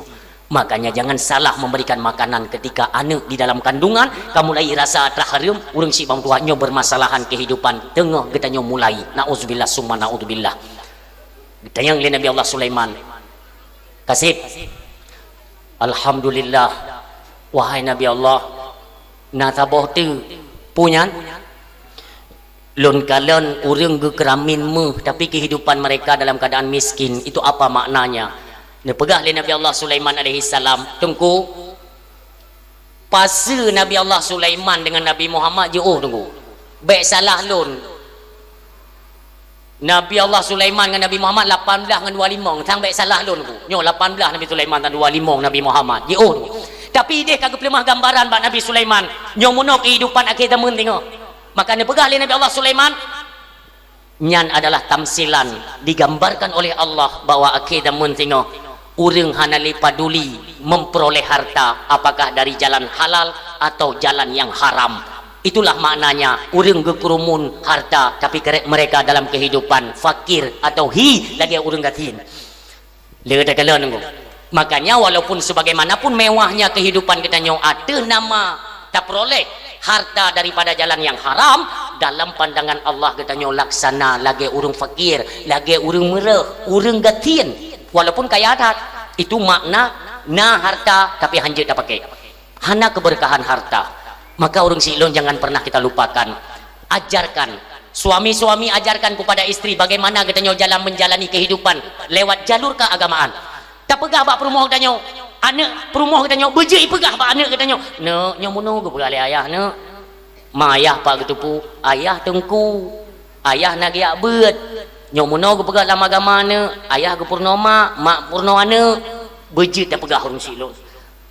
Makanya jangan salah memberikan makanan ketika aneuk di dalam kandungan, ka mulai rasa tahareuem, ureueng syiek bang tuha nyoe bermasalahan kehidupan teungoh geutanyoe mulai. Naudzubillah summa naudzubillah. Geutanyong lé Nabi Allah Sulaiman, "Kaseb, alhamdulillah, wahai Nabi Allah, na saboh teuk." "Peue nyan?" Lôn kalon ureuëng geukeuramin méuh, tapi kehidupan mereka dalam keadaan miskin. Itu apa maknanya? Neupeugah lé Nabi Allah Sulaiman alaihissalam, "Teungku, paseue Nabi Allah Sulaiman dengan Nabi Muhammad jiôh, Teungku. Bék salah lôn. Nabi Allah Sulaiman ngon Nabi Muhammad lapan blaih ngon dua limong, sang bék salah lôn, Teungku. Nyoe lapan blaih Nabi Sulaiman dan dua limong Nabi Muhammad. Jiôh, Teungku. Tapi idéh ka geupeuleumah gambaran bak Nabi Sulaiman. Nyoe meunoe kehidupan akhé zaman singoh." Maka neupeugah lé Nabi Allah Sulaiman, nyan adalah tamsilan, digambarkan oleh Allah bahwa akhé zaman singoh ureuëng hana lé paduli memperoleh harta, apakah dari jalan halal atau jalan yang haram. Itulah maknanya ureuëng geukerumun harta, tapi kere-, mereka dalam kehidupan fakir atau hi lagée ureuëng gasien. Lé takalon, Teungku. Makanya, walaupun sebagaimanapun mewahnya kehidupan geutanyoe ateueh nama tapeuroleh harta daripada jalan yang haram, dalam pandangan Allah geutanyoe laksana lagée ureuëng fakir, lagée ureuëng meureuh, ureuëng gasien. Walaupun kaya that, itu makna na harta tapi hanjeuet tapakai. Hana keberkahan harta. Maka ureuëng siklon jangan pernah kita lupakan. Ajarkan. Suami-suami ajarkan kepada istri bagaimana geutanyoe jalan menjalani kehidupan lewat jalur keagamaan. Tapeugah bak peurumoh geutanyoe, aneuëk peurumoh geutanyoe, beujeuet ipeugah bak aneuëk geutanyoe, "Neuk, nyoe meunoe geupeugah lé ayah, neuk." Ma ayah pat geuteupeue, ayah teungku, ayah na geujak beuet. Nyoe meunoe geupeugah lam agama, neuk, ayah geupeurunoe mak, mak peurunoe aneuëk. Beujeuet tapeugah ureuëng siklon.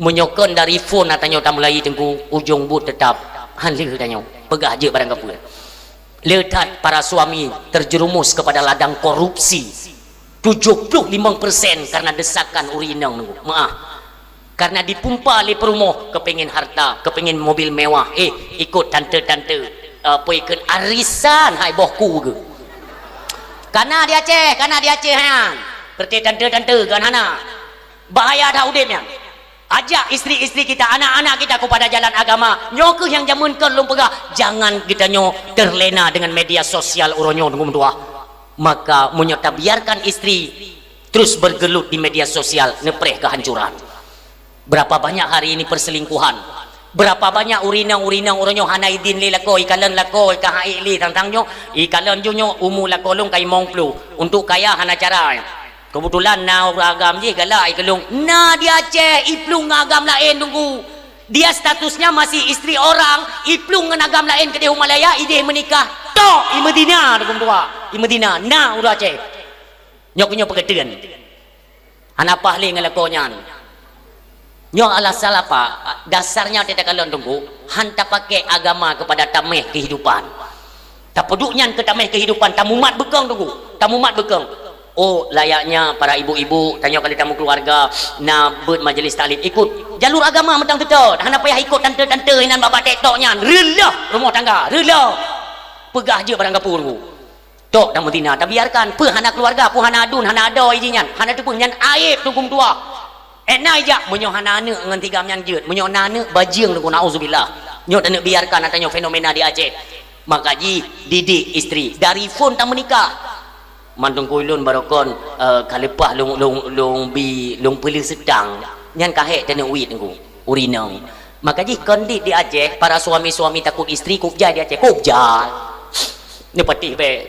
Meunyoe kon dari phon na tanyoe tamulai teungku, ujong buet teutap han lheueh tanyoe peugah jeuet barang kapeue. Le that para suami terjerumus kepada ladang korupsi. Tujuh puluh lima persen karena desakan ureuëng inong teungku. Meuah. Karena dipumpa lé peurumoh, kepingin harta, kepingin mobil mewah, eh, ikut tante-tante, eh, peue ikheun arisan hai boh ku geuh. Kana di Aceh, kana di Aceh nyan. Seperti tante-tante kan hana. Bahaya that udeb nyan. Ajak istri-istri kita, anak-anak kita kepada jalan agama. Nyoe kheueh nyang jameun kon lôn peugah, jangan geutanyoe terlena dengan media sosial uroe nyoe teungku meutuah. Maka meunyoe tabiarkan istri terus bergelut di media sosial, neupreh kehancuran. Berapa banyak hari ini perselingkuhan? Berapa banyak ureuëng inong-ureuëng inong uroe nyoe hana idin lé lakoe, ikalon lakoe, ka hai lé tang-tang nyoe, ikalon ju nyoe umu lakoe lôn ka limong ploh. Untuk kaya hana cara. Keubeutulan na ureuëng agam jih galak i keu lôn. Na di Aceh iplueng ngon agam laén teungku. Dia statusnya masih istri orang, iplueng ngon agam laén keudeh u Malaya, ideh meunikah. Tok, i Madinah teungku meutuah. I Madinah, na ureuëng Aceh. Nyoe keuh nyoe peukeuteun. Hana paih lé ngon lakoe nyan. Nyoe alasan apa? Dasarnya teuka lôn teungku, han tapakai agama kepada tameh kehidupan. Tapeuduek nyan keu tameh kehidupan, tamumat beukong teungku, tamumat beukong. Oh, layaknya para ibu-ibu, tanyoe kali tamu keluarga, na beuet majelis taklim, ikut jalur agama mantong teutap, hana payah ikut tante-tante inan bak-bak TikTok nyan. Reuloh rumoh tangga, reuloh. Peugah jeuet barang kapeue teungku. Tok dan meutina, tabiarkan. Peue hana keluarga, peue hana aduen, hana adoe jih nyan. Hana teupeue nyan aéb teungku meutuah. Eh, na ijak, meunyoe hana aneuëk ngon tigam nyan jeuet. Meunyoe na aneuëk, bajeueng teungku, nauzubillah. Nyoe taneuk biarkan ata nyoe fenomena di Aceh. Maka jih, didik istri. Dari phon tameunikah. Man teungku ulôn barokon, eh, ka leupah lôn, lôn, lôn bi, lôn peuleueh seutang. Nyan ka hék taneuk wit teungku. Ureuëng inong. Maka jih kon dit di Aceh, para suami-suami takut istri, kujai di Aceh, kujai. Neupatéh bèk.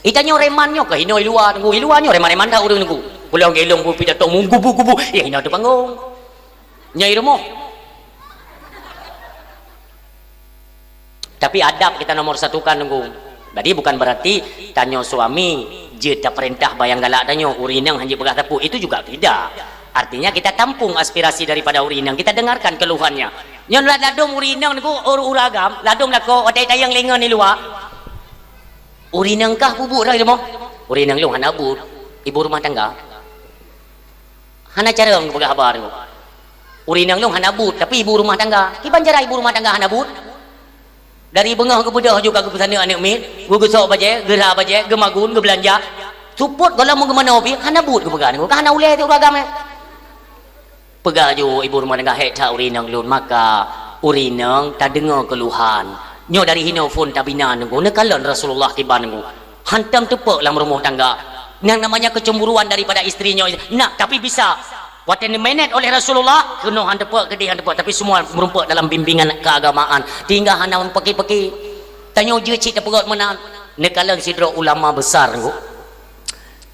Ita nyoe reman nyoe keuh inoe i luwa teungku, i luwa nyoe reman-reman that ureuëng teungku. Pulang geuh lôn bupidato meugubu-gubu, ya inoe teuh panggong. Nyoe i rumoh. Tapi adab kita nomor satukan teungku. Jadi bukan berarti tanyoe suami jeuet tapeurintah bak nyang galak tanyoe, ureuëng inong hana jipeugah sapeue, itu juga tidak. Artinya kita tampung aspirasi daripada ureuëng inong, kita dengarkan keluhannya. Nyoe ladôm ureuëng inong teungku, ureuëng agam, ladôm lakoe watèe tayang lingon di luwa. Ureuëng inong kah peubuet rhoi rumoh? Ureuëng inong lôn hana buet, ibu rumah tangga. Hana carông geupeugah haba teungku. Ureuëng inong lôn hana buet, tapi ibu rumah tangga. Kiban cara ibu rumah tangga hana buet? Dari beungoh geubeudôh ju ka geupeusaneuk aneuëk miet, geugeusok bajée, geura bajée, geumagun, geubeulanja. Supôt gohlom meugeumeunyoe pih hana buet geupeugah teungku, ka hana ulèe teuh ureuëng agam nyan. Peugah ju ibu rumah tangga, "Hék that ureuëng inong lôn," maka ureuëng inong tadeungoe keuluhan. Nyoe dari hinoe phon tabina teungku, neukalon Rasulullah kiban teungku. Hantom teupok lam rumoh tangga. Yang namanya kecemburuan daripada istri nyoe, nak, tapi bisa. Watèe neumanage oleh Rasulullah, keunoe han teupok, keudeh han teupok, tapi semua meureumpok dalam bimbingan keagamaan. Tinggai hana meupaki-paki. Tanyoe jeuet cit tapeugét meunan. Neukalon sidroe ulama besar, Teungku.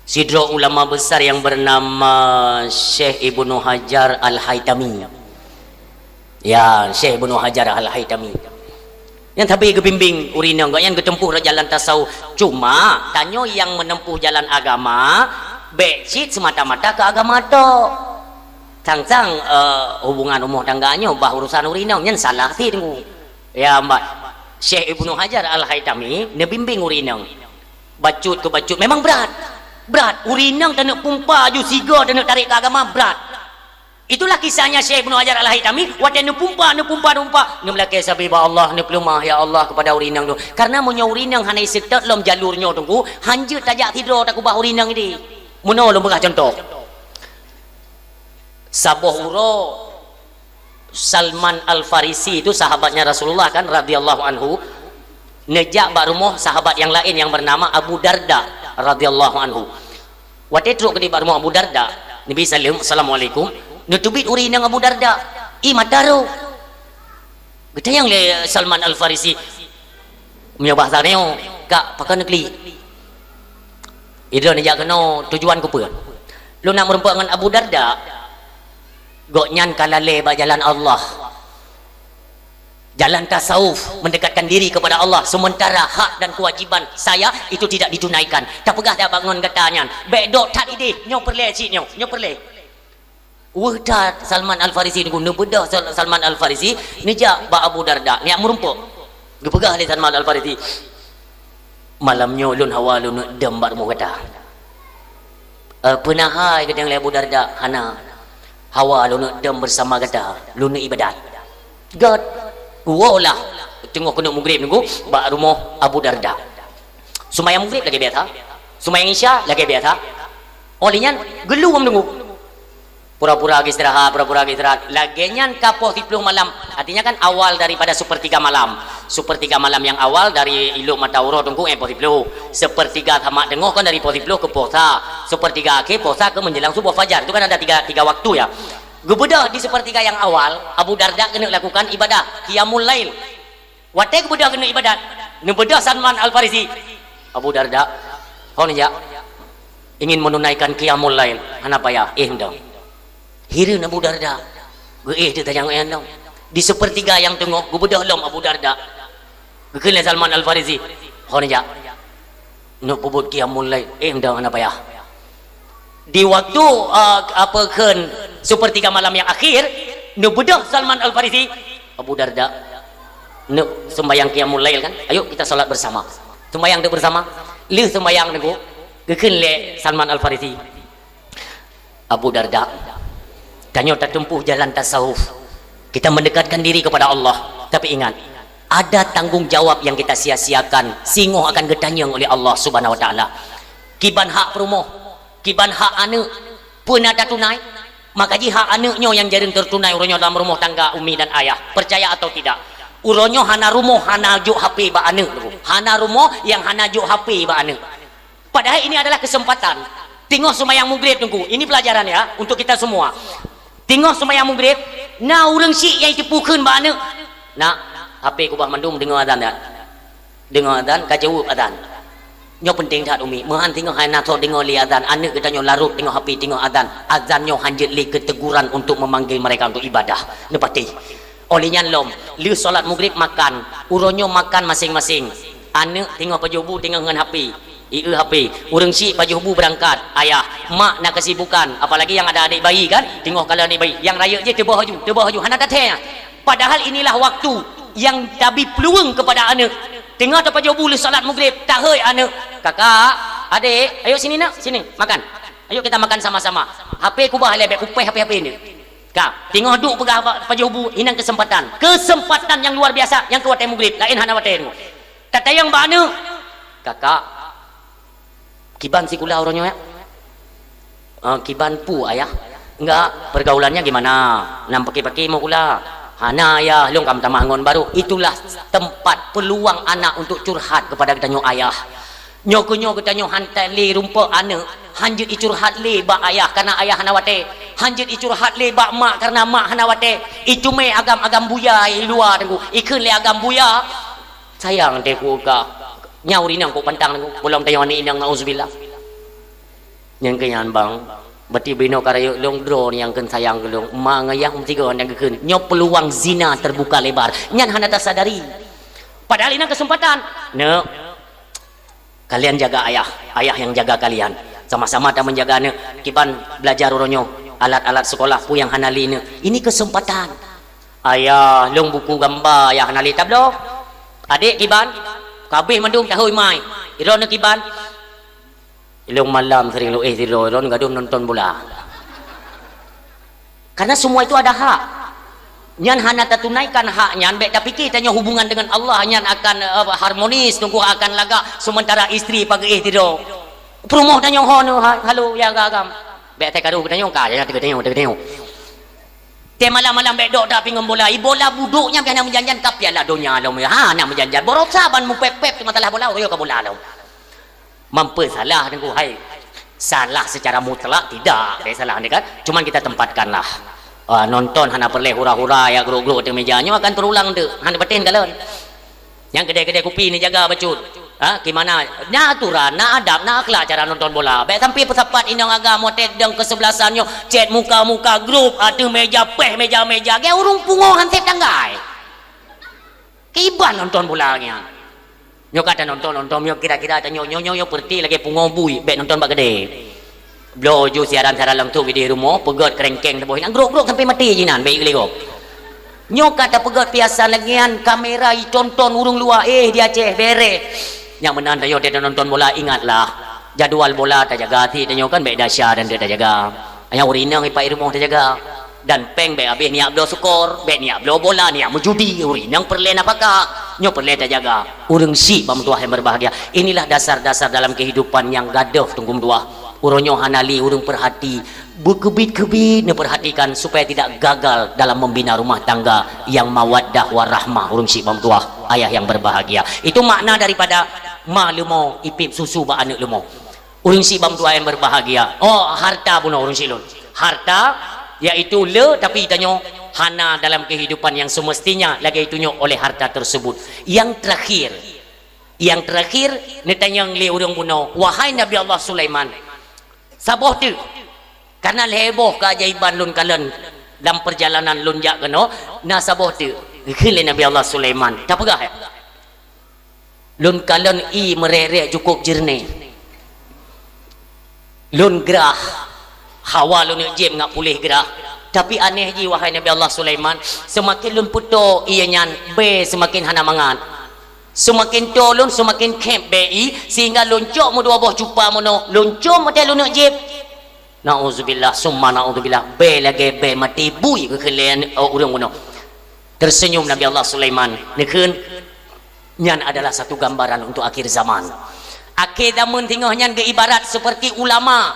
Sidroe ulama besar yang bernama Syekh Ibnu Hajar Al-Haitami. Ya, Syekh Ibnu Hajar Al-Haitami. Nyang sabe geubimbéng ureueng inong, gobnyan geuteumpuh jalan tasawuf. Cuma, tanyoe nyang meuneumpuh jalan agama, bék cit seumata-mata keu agama tok. Sang-sang, eh, hubungan rumoh tangga nyoe bah urusan ureueng inong, nyan salah cit, Teungku. Ya, Mbak. Syekh Ibnu Hajar Al-Haitami neubimbéng ureueng inong. Bacut keu bacut memang brat. Brat. Ureueng inong taneuk pumpa aju sigoe taneuk tarek keu agama brat. Itulah kisahnya Syekh Ibnu Hajar Al-Haitami, watée neupumpa, neupumpa, neupumpa, neumeulakée sabe bak Allah, neupeuleumah, "Ya Allah, keupada ureueng inong tu." Karena meunyoe ureueng inong hana iseutôt lom jalur nyoe, Teungku, hanjeuet tajak sidroe takeubah ureueng inong ideh. Meunoe lôn peugah cuntoh. Saboh uroe Salman Al-Farisi itu sahabatnya Rasulullah kan, radhiyallahu anhu, neujak bak rumoh sahabat nyang laén nyang bernama Abu Darda, radhiyallahu anhu. Watée trok keudeh bak rumoh Abu Darda, Nabi saleuem, "Assalamualaikum." Neuteubiet ureueng inong Abu Darda, ié mata rhot. Geutanyong lé Salman Al-Farisi, meunyoe bahasa nyoe, "Kak, pakon neuklik?" Idroe neujak keunoe tujuan keupeue? Lôn nak meurumpok ngon Abu Darda. Gobnyan ka lalée bak jalan Allah. Jalan tasawuf, mendekatkan diri kepada Allah, sementara hak dan kewajiban saya itu tidak ditunaikan. Tapeugah that bak ngon gata nyan, bék dok that ideh, nyoe peureulée cit nyoe, nyoe peureulée. Weueh that Salman Al-Farisi Teungku, neubeudôh Sal-, Salman Al-Farisi, neujak bak Abu Darda, neujak meurumpok. Geupeugah lé Salman Al-Farisi, "Malam nyoe lôn hawa lôn neuk dum bak rumoh gata. Eh, peue na hai," geutanyong lé Abu Darda, "Hana. Hawa lôn neuk dum bersama gata, lôn neuk ibadat." Gét. Woe lah. Teungoh keuneuk mugreb Teungku, bak rumoh Abu Darda. Seumayang mugreb lagée biasa. Seumayang isya lagée biasa. Óh lheueh nyan, geulom Teungku. Pura-pura geustirahat, pura-pura geustirahat. Lagée nyan ka poh siploh malam. Artinya kan awal daripada sepertiga malam. Sepertiga malam nyang awal dari ilok mata uroe Teungku, eh, poh siploh. Sepertiga samak teungoh kan dari poh siploh keu poh sa. Sepertiga akhé poh sa keu menjelang suboh fajar. Itu kan ada tiga, tiga waktu ya. Geubeudôh di sepertiga nyang awal, Abu Darda keuneuk lakukan ibadah qiyamul lail. Watée geubeudôh keuneuk ibadat, neubeudôh Salman Al-Farisi. "Abu Darda, ho neujak, ingin menunaikan qiyamul lail, hana payah, éh dong." Hireuen Abu Darda, geuéh teuk tajak ngon éh dong. Di sepertiga nyang teungoh, geubeudôh lom Abu Darda. Geukheun lé Salman Al-Farisi, "Ho neujak, neuk peubuet qiyamul lail, éh dong hana payah." Di waktu, eh, apa kheun, sepertiga malam nyang akhir, neubeudôh Salman Al-Farisi, "Abu Darda, neuk sembahyang qiyamul lail kan? Ayo kita salat bersama." Sembahyang teuk bersama. Lheueh sembahyang Teungku, geukheun lé Salman Al-Farisi, "Abu Darda, tanyoe tateumpuh jalan tasawuf. Kita mendekatkan diri kepada Allah. Tapi ingat, ada tanggung jawab yang kita sia-siakan, singoh akan geutanyong oleh Allah Subhanahu wa Taala. Kiban hak peurumoh, kiban hak aneuëk, peue na tatunai? Maka jih hak aneuëk nyoe nyang jareueng teutunai uroe nyoe dalam rumoh tangga umi dan ayah. Percaya atau tidak? Uroe nyoe hana rumoh, hana jok H P bak aneuëk, Teungku. Hana rumoh nyang hana jok H P bak aneuëk." Padahal ini adalah kesempatan. Teungoh seumayang mugreb Teungku. Ini pelajaran ya untuk kita semua. Teungoh seumayang mugreb, na ureuëng syiek nyang jiteupeu kheun bak aneuëk, "Nak, H P kubah mandum, deungoe azan nyan." Deungoe azan, ka jaweueb azan. Nyoe peunteng that umi. Meuhan singoh hai na soe deungoe lé azan, aneuëk geutanyoe larot deungoe H P deungoe azan. Azan nyoe hanjeuet lé keu teguran untuk memanggil mereka untuk ibadah. Neupatéh. Óh lheueh nyan lom, lheueh salat mugreb makan. Uroe nyoe makan maséng-maséng. Aneuëk singoh pajoh bu singoh ngon H P. Ié H P. Ureuëng syiek pajoh bu beurangkat. Ayah, mak na keusibukan. Apalagi nyang ada adék bayi kan? Singoh kalon adék bayi. Nyang rayeuk jih teubôh aju, teubôh aju. Hana tathée. Padahal inilah waktu nyang tabi peuluweueng keupada aneuëk. Teungoh tapajoh bu lheueh salat mugreb, tahôi aneuëk, "Kakak, adék, ayo sini nak, sini, makan. Ayo kita makan sama-sama." H P kubah lé, bék kupéh H P-H P nyoe. Ka, teungoh duek peugah pajoh bu, inan keuseumpatan. Keuseumpatan nyang luar biasa, nyang keu watée mugreb, laén hana watée nyoe. Tatanyong bak aneuëk, "Kakak, kiban sikula uroe nyoe, ya?" "Eh, kiban peue, Ayah?" "Enggak, pergaulannya gimana? Nam paké-paké meuh kula?" "Hana, Ayah, lôn ka meutamah ngon barôh." Itulah tempat peluang anak untuk curhat kepada geutanyoe ayah. Nyoe keuh nyoe geutanyoe hantom lé rumpok aneuëk, hanjeuet icurhat lé bak ayah karena ayah hana watée. Hanjeuet icurhat lé bak mak karena mak hana watée. Icumé agam-agam buya i luwa Teungku. Ikheun lé agam buya, Sayang teuh ku ka. Nyan ureueng inong ku pantang, bulom tayong aneuk inong, nauzubillah. Nyang keu nyan bang, berarti binoe ka rayeuk lôn droe nyang kheun sayang keu lôn. Ma ngon yah meusigoe nyang geukheun. Nyoe peluang zina terbuka lebar. Nyan hana tasadari. Padahal inong keuseumpatan. Neuk, kalian jaga ayah. Ayah nyang jaga kalian. Sama-sama ta menjaga neuk. Kiban belajar uroe nyoe. Alat-alat sekolah pun nyang hana li neuk. Ini keuseumpatan. Ayah, lôn buku gamba nyang hana li tabloe. Adék kiban, ka abéh mandum tahôi mai. Droeneuh kiban. Lôn malam sering lôn éh tiroe, lôn gadôh nonton bola. Karena semua itu ada hak. Nyan hana tatunaikan hak nyan, bék tapike tanyoe hubungan dengan Allah nyan akan, eh, harmonis, teungku, akan lagak, sementara istri pageuéh tiroe. Peurumoh tanyoe ho nyoe, ha-, halo, ya agam-agam. Bék teukaru tanyoe ka, ya teuka tanyoe, teuka tanyoe. Teuh malam-malam bék dok dak pih ngon bola. I bola budok nyan pih hana meujan-jan ka Piala Donya lom. Ha, hana meujan-jan. Barosa ban mupép-pép teuh masalah bola, uroe ka bola lom. Mampu salah teungku, hai. Salah secara mutlak tidak, ada salah ni kan. Cuman kita tempatkanlah. Ah, nonton hana peureulèe hura-hura ya grok-grok di meja. Nyoe akan terulang tu. Hana patéh kalon. Nyang kedai-kedai kupi ni jaga bacut. Ha, gimana? Na aturan, na adab, na akhlak cara nonton bola. Bék sampai peusapat inong agam motet dong kesebelasan nyoe, chat muka-muka grup, ateueh meja péh, meja-meja. Gaya ureueng pungo hansép tanggai. Kiban nonton bola nyan. Nyoe ka tanonton-nonton, nyoe kira-kira tanyoe, nyoe, nyoe, nyoe peureuti lagèe pungo bui, bék nonton bak keudè. Bloe ju siaran-siaran langsung di rumoh, peugöt kerengkeng saboh inan, grok-grok sampai maté jinan, bék geuligok. Nyoe ka tapeugöt piasan lagèe nyan, kamera itonton ureueng luwa, eh, di Aceh, bèrèh. Nyang meunan tanyoe tanonton bola, ingatlah, jadwal bola tajaga, ti tanyoe kan bék dasya dan tajaga. Nyang ureueng inong ipat i rumoh tajaga. Dan péng bék habéh niat bloe sukor, bék niat bloe bola, niat meujudi, ureueng inong peureulèe nafakah. Nyoe peureulèe tajaga. Ureueng syik bak meutuah nyang berbahagia. Inilah dasar-dasar dalam kehidupan nyang gadôh teungku meutuah. Uroe nyoe hana lé ureueng peurhati, beukeubiet-keubiet neupeurhatikan supaya tidak gagal dalam membina rumah tangga yang mawaddah warahmah, ureueng syik bak meutuah, ayah yang berbahagia. Itu makna daripada ma leumo ipép susu bak aneuk leumo. Ureueng syik bak meutuah yang berbahagia. Oh, harta bunoe ureueng syik lôn. Harta, yaitu le, tapi tanyoe hana dalam kehidupan yang semestinya lagèe itu nyoe oleh harta tersebut. Yang terakhir, yang terakhir, neutanyong lé ureueng bunoe, "Wahai Nabi Allah Sulaiman, saboh teuk, karena lhèe boh keajaiban lôn kalon dalam perjalanan lôn jak keunoe, na saboh teuk," geukheun lé Nabi Allah Sulaiman. Tapeugah, ya? Lôn kalon ié meurèk-rèk cukup jeureunéh. Lôn grah, hawa lôn neuk jieb ngat puléh grah. Tapi aneh jih, wahai Nabi Allah Sulaiman, seumaken lôn peutoe ié nyan, bèe seumaken hana mangat. Seumaken toe lôn, seumaken khép bèe ié, sehingga lôn cok meudua boh cupa meunoe, lôn com watèe lôn neuk jieb. Nauzubillah, summa nauzubillah. Bèe lagèe bèe maté bui geukheun lé, oh, ureueng bunoe. Tersenyum Nabi Allah Sulaiman. Neukheun, nyan adalah satu gambaran untuk akhir zaman. Akhé zaman singoh nyan geuibarat seperti ulama.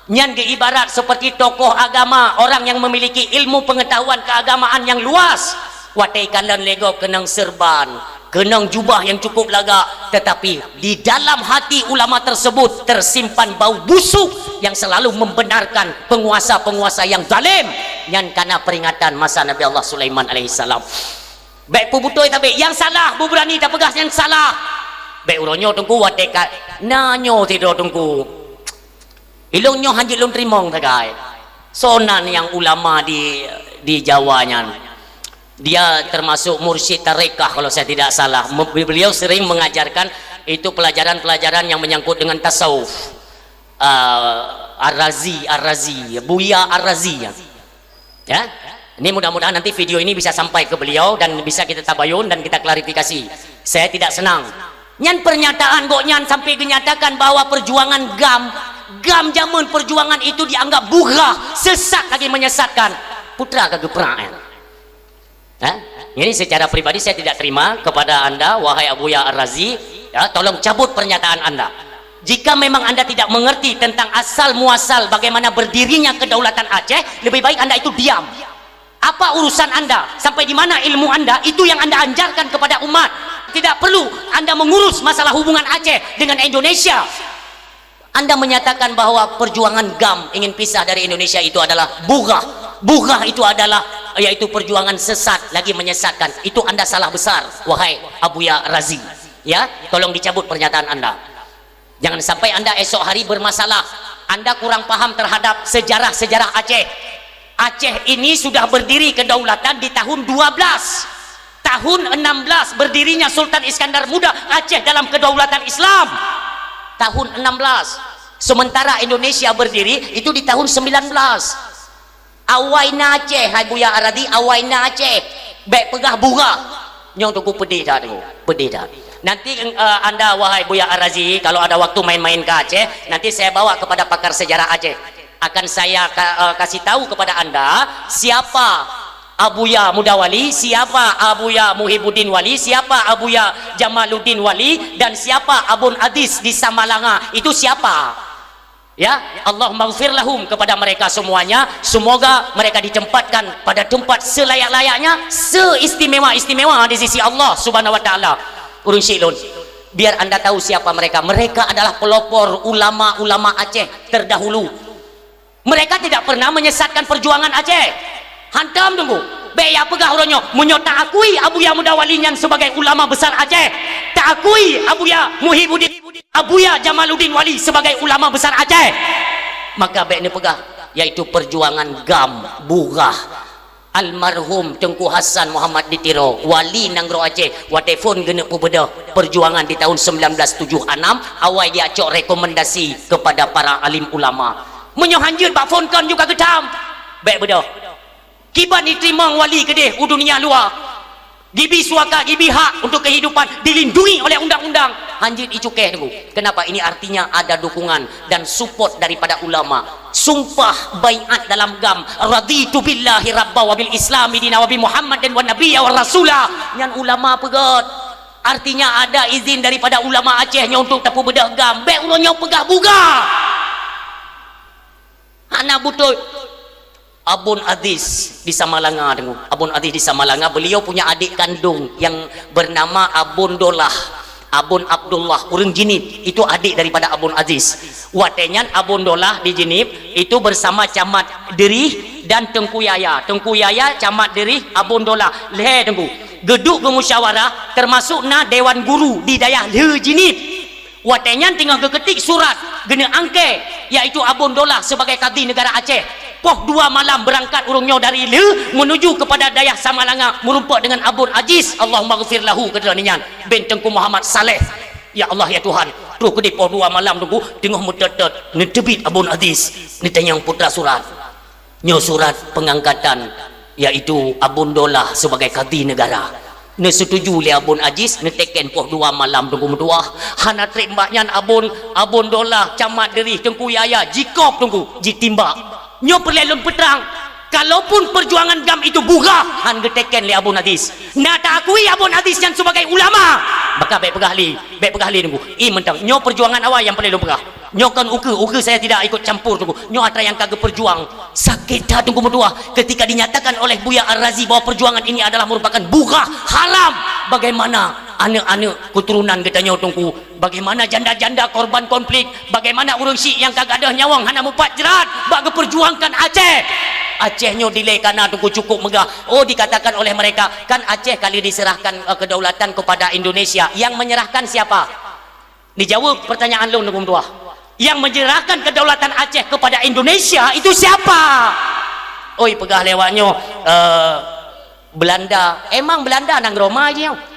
Nyan geuibarat seperti tokoh agama, orang yang memiliki ilmu pengetahuan keagamaan yang luas. Watèe kalon lé gob keunong seurban, keunong jubah yang cukup lagak, tetapi di dalam hati ulama tersebut tersimpan bau busuk yang selalu membenarkan penguasa-penguasa yang zalim. Nyan kana peringatan masa Nabi Allah Sulaiman alaihissalam. Bèk peubeutôi sabé, nyang salah, beubeurani tapeugah nyang salah. Bèk uroe nyoe teungku watèe ka na nyoe sidroe teungku. Ilôn nyoe hanjeuet lôn teurimong sagai. Soe nan nyang ulama di, di Jawa nyan. Dia termasuk mursyid tarekah kalau saya tidak salah. Me-, beliau sering mengajarkan itu pelajaran-pelajaran yang menyangkut dengan tasawuf. Ah, Ar-Razi, Ar-Razi, Buya Ar-Razi. Ya. Ini mudah-mudahan nanti video ini bisa sampai ke beliau dan bisa kita tabayun dan kita klarifikasi. Saya tidak senang. Nyan pernyataan gobnyan sampai genyatakan bahwa perjuangan GAM, GAM jameun perjuangan itu dianggap bugha, sesat lagi menyesatkan. Putra ka geuprak, ya. Ha? Jadi secara pribadi saya tidak terima kepada anda, wahai Abuya Ar-Razi, ya, tolong cabut pernyataan anda. Jika memang anda tidak mengerti tentang asal muasal bagaimana berdirinya kedaulatan Aceh, lebih baik anda itu diam. Apa urusan anda? Sampai di mana ilmu anda? Itu yang anda ajarkan kepada umat. Tidak perlu anda mengurus masalah hubungan Aceh dengan Indonesia. Anda menyatakan bahwa perjuangan GAM ingin pisah dari Indonesia itu adalah bugha. Bugha itu adalah yaitu perjuangan sesat lagi menyesatkan. Itu anda salah besar, wahai Abuya Razi. Ya, tolong dicabut pernyataan anda. Jangan sampai anda esok hari bermasalah. Anda kurang paham terhadap sejarah-sejarah Aceh. Aceh ini sudah berdiri kedaulatan di tahun dua belas. Tahun enam belas berdirinya Sultan Iskandar Muda, Aceh dalam kedaulatan Islam. Tahun enam belas. Sementara Indonesia berdiri itu di tahun sembilan belas. Awai na Aceh, hai Buya Arazi, awai na Aceh. Bèk peugah bugah. Nyoe Teungku pedih that, Teungku. Pedih that. Nanti, eh, anda, wahai Buya Arazi, kalau ada waktu main-main ke Aceh, nanti saya bawa kepada pakar sejarah Aceh. Akan saya ka-, eh, kasih tahu kepada anda siapa Abuya Muda Wali, siapa Abuya Muhibuddin Wali, siapa Abuya Jamaluddin Wali, dan siapa Abon Aziz di Samalanga. Itu siapa? Ya, Allahummaghfir lahum kepada mereka semuanya. Semoga mereka ditempatkan pada tempat selayak-layaknya, seistimewa-istimewa di sisi Allah Subhanahu wa Taala. Ureueng syik lôn, biar anda tahu siapa mereka. Mereka adalah pelopor ulama-ulama Aceh terdahulu. Mereka tidak pernah menyesatkan perjuangan Aceh. Hantom Teungku. Bèk ya peugah uroe nyoe, meunyoe taakui Abuya Muda Wali nyan sebagai ulama besar Aceh, taakui Abuya Muhibuddin, Abuya Jamaluddin Wali sebagai ulama besar Aceh, maka bèk neupeugah, yaitu perjuangan GAM, bugah. Almarhum Teungku Hasan Muhammad di Tiro, wali nanggroe Aceh, watèe phon geuneuk peubeudôh perjuangan di tahun sembilan belas tujuh enam, awai dia cok rekomendasi kepada para alim ulama. Meunyoe hanjeuet bak phon kon juga geutam, bèk beudôh. Kiban jiteurimong wali keudeh u dunia luwa. Gibi suaka, gibi hak untuk kehidupan, dilindungi oleh undang-undang. Hanjeuet icukéh Teungku. Kenapa? Ini artinya ada dukungan dan support daripada ulama. Sumpah baiat dalam GAM, "Raditu billahi rabba wa bil islami dina wa bi Muhammadin wa nabiyya wa rasula." Nyan ulama peugah. Artinya ada izin daripada ulama Aceh nyoe untuk tapeubeudôh GAM. Bèk uroe nyoe peugah bugah. Hana beutôi. Abon Aziz di Samalanga, Teungku. Abon Aziz di Samalanga, beliau punya adik kandung yang bernama Abon Dolah, Abon Abdullah, ureueng Jeunieb. Itu adik daripada Abon Aziz. Watèe nyan Abon Dolah di Jeunieb itu bersama Camat Deurih dan Teungku Yahya. Teungku Yahya, Camat Deurih, Abon Dolah. Lhèe Teungku. Geuduek geumusyawarah, termasuk na Dewan Guru di dayah Lheuh Jeunieb. Watèe nyan teungoh geuketik surat geuneuk angkée, yaitu Abon Dolah sebagai kadhi negara Aceh. Poh dua malam beurangkat ureueng nyoe dari Lheuh menuju kepada dayah Samalanga meurumpok dengan Abon Aziz, Allahummaghfir lahu, keu droeneuh nyan, bin Teungku Muhammad Saleh. Ya Allah, ya Tuhan, troh keudeh poh dua malam Teungku, teungoh meutot-tot, neuteubiet Abon Aziz, neutanyong putra surat. Nyoe surat pengangkatan, yaitu Abon Dolah sebagai kadhi negara. Neusetuju lé Abon Aziz, neuteken poh dua malam Teungku meutuah. Hana trép bak nyan Abon, Abon Dolah, Camat Deurih, Teungku Yahya, jikôb Teungku, jitimbak. Nyoe peureulèe lôn peutrang, kalaupun perjuangan GAM itu bugah, han geuteken lé Abon Aziz. Na taakui Abon Aziz nyan sebagai ulama, maka bèk peugah lé, bèk peugah lé Teungku. Ie mantong, nyoe perjuangan awai nyang peureulèe lôn peugah. Nyoe kon ukeue, ukeue saya tidak ikut campur Teungku. Nyoe atra nyang ka geupeujuang. Sakét that Teungku meutuah ketika dinyatakan oleh Buya Ar-Razi bahwa perjuangan ini adalah merupakan bugah, haram. Bagaimana aneuk-aneuk keturunan geutanyoe Teungku? Bagaimana janda-janda korban konflik? Bagaimana ureueng syik nyang ka gadôh nyawöng hana mupat jrat bak geuperjuangkan Aceh? Aceh nyoe dilèe ka na Teungku cukup meugah. Oh, dikatakan oleh mereka, kan Aceh kali diserahkan, eh, kedaulatan kepada Indonesia. Yang menyerahkan siapa? Dijaweueb pertanyaan lôn Teungku meutuah. Yang menyerahkan kedaulatan Aceh kepada Indonesia itu siapa? Oi, peugah lé awak nyoe, eh, Belanda. Emang Belanda nanggroe ma jih nyoe?